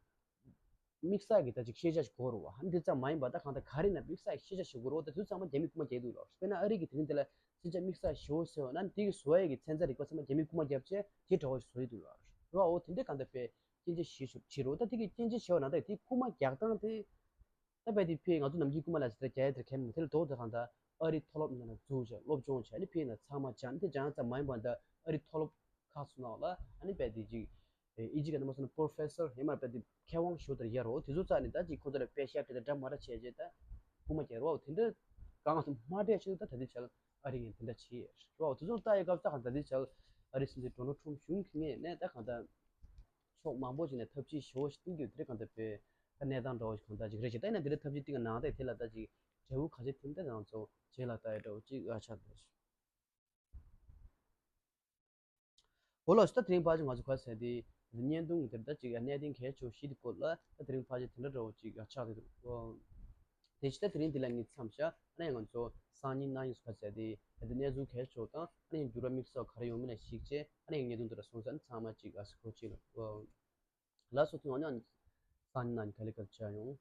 དམིགས་བསལ་གྱི་ད་ཅིག་ཤེས་བྱ་ཞིག་དགོས་རེད་བ། ཨ་ནི་འདི་ཙམ་མ་ཡིན་པ་ད་གང་ལྟར་ག་རེ་ན་དམིགས་བསལ་གྱི་ཤེས་བྱ་ཞིག་དགོས་རེད་བ། ད་དུས་ཚང་མ་རྒྱ་མིས་རྐུ་མ་རྒྱག་འདུག་ལ། དཔེར་ན་ཨ་རི་གི་དེ་རིང་འདི་ལ་ཤེས་བྱ་དམིགས་བསལ་ཞེ་པོ་ཟེར་བ་ན་དེ་གི་བཟོ་ཡས་ཀྱི་ཚན་རྩལ་རིག་པ་ཚང་མ་རྒྱ་མིས་རྐུ་མ་བརྒྱབ་བྱས་དེ་འདྲ་བོ་ཞིག་བཟོ་ཡི་འདུག་ལ། རེད་བ། འོ་དེ་འདྲའི་གང་ལྟར་དཔེ་སྐྱོན་བརྗོད་ཞེ་ཞིག་བྱེད་རོགས། ད་དེ་གི་སྐྱོན་བརྗོད་ཞེ་པོ་ནང་ད་དེ་རྐུ་མ་རྒྱག་སྟངས་དེ། ད་དཔེ་དེ་ཕའི་ང་ཚོ་ནམ་རྒྱུན་རྐུ་མ་ལ་ཟེར་རྒྱ་ཡ་དེར་གན་མ་དེ་ལ་དོག་དེ་གང་ལྟར་ཨ་རི་མཐོ་སློབ་ནང་ལ་འཛུལ་བྱས་སློབ་སྦྱོང་བྱས་ནི་ཕའི་ན་ཚང་མ་སྦྱངས་དེ་སྦྱངས་ཙམ་མ་ཡིན་པ་ད་ཨ་རི་མཐོ་སློབ་ཁག་ཚོ་ནང་ལ་ཨ་ནི་དཔེ་དེ་ཅིག་ཨེ་ཨི་ཇི་ག་ནས་མ་སོང་ན་པོ་རོ་ཕེ་སར་ཡང་མ་རེད་པས་དེ་མཁས་དབང་ཞུ་དེར་ཡར་རོ། དེ་ཚོ་རྩ་ནས་ད་ཅིག་ཁོ་ཚོ་ལ་པེ་ཤ་སྤྲད་དེ་འདྲ་མ་འདྲ་བྱས་རྗེས་ད་རྐུ་མ་རྒྱག་རོགས། དེ་འདྲ་གང་ང་ཚོ་མ་འདྲ་ཆེད་དུ་ད་ད་དེ་ཆལ་ཨ་རི་ངས་དེ་འདྲ་བྱས་རོགས། དེ་ཚོ་ལྟ་ཡི་སྐབས་ད་གང་ད་དེ་ཆལ་ཨ་རི་སྲིད་འཛིན་ཌོ་ནལ་ཁྲུམ་གཞུང་གི་ངོས་ནས་ད་གང་ད་ཕྱོགས་མང་པོ་ཞིག་ནས་ཐབས་ཇུས་ཞེ་པོ་ཞིག་བཏིང་གི་ཡོད། དེ་འདྲ་གང་ད་པེ་ད་གནས་སྟངས་འདྲ་བོ་ཞིག་གང་ད་ཅིག་རེད་ཅེས། ད་ཡིན་ན་དེ་འདྲ་ཐབས་ཇུས་བཏིང་གི་ནང་ད་དེ་ལ་ད་ཅིག་འབྲས་བུ་ག་ཚོད་ཐོན་ད་ང་ཚོ་རྗེས་ལ་ལྟ་ཡི་འདྲ་བོ་ཅིག་ཨ་ཆགས་འདུག། འོ་ལགས་སོ། ད་དེ་རིང་ཕལ་ཆེར་ང་ཚོ་ག་ཟེར་དེ་བརྙན་ཐུང་དེར་ད་ཅིག་གནད་དོན་གལ་ཆེ་བོ་བཞི་དེ་སྐོར་ལ་ད་དེ་རིང་ཕལ་ཆེར་དེ་འདྲ་འདྲ་བོ་ཅིག་ཆགས་ཏེ་འདུག། དེ་ཕྱིར་ད་དེ་རིང་འདི་ལ་ངས་མཚམས་བཞག། ཨ་ནི་ང་ཚོ་སང་ཉིན་གནངས་ཉིན་སུ་ག་ཟེར་དེ་ད་དེ་གནས་ཚུལ་གལ་ཆེ་བོ་དང་ཨ་ནི་འགྱུར་བ་དམིགས་བསལ་ག་རེ་ཡོང་མིན་ལ་གཞིགས་བྱས་ཨ་ནི་བརྙན་ཐུང་དེ་ལ་སོང་ཙང་ཚང་མ་ཅིག་ཨ་སི་ཁོ་ཅིག་ལ། ལགས་སོ། ཐུགས་རྗེ་གནང་། སང་ཉིན་གནངས་ཉིན་ག་ལེ་ག་ལེ་བྱ་ཡོང་།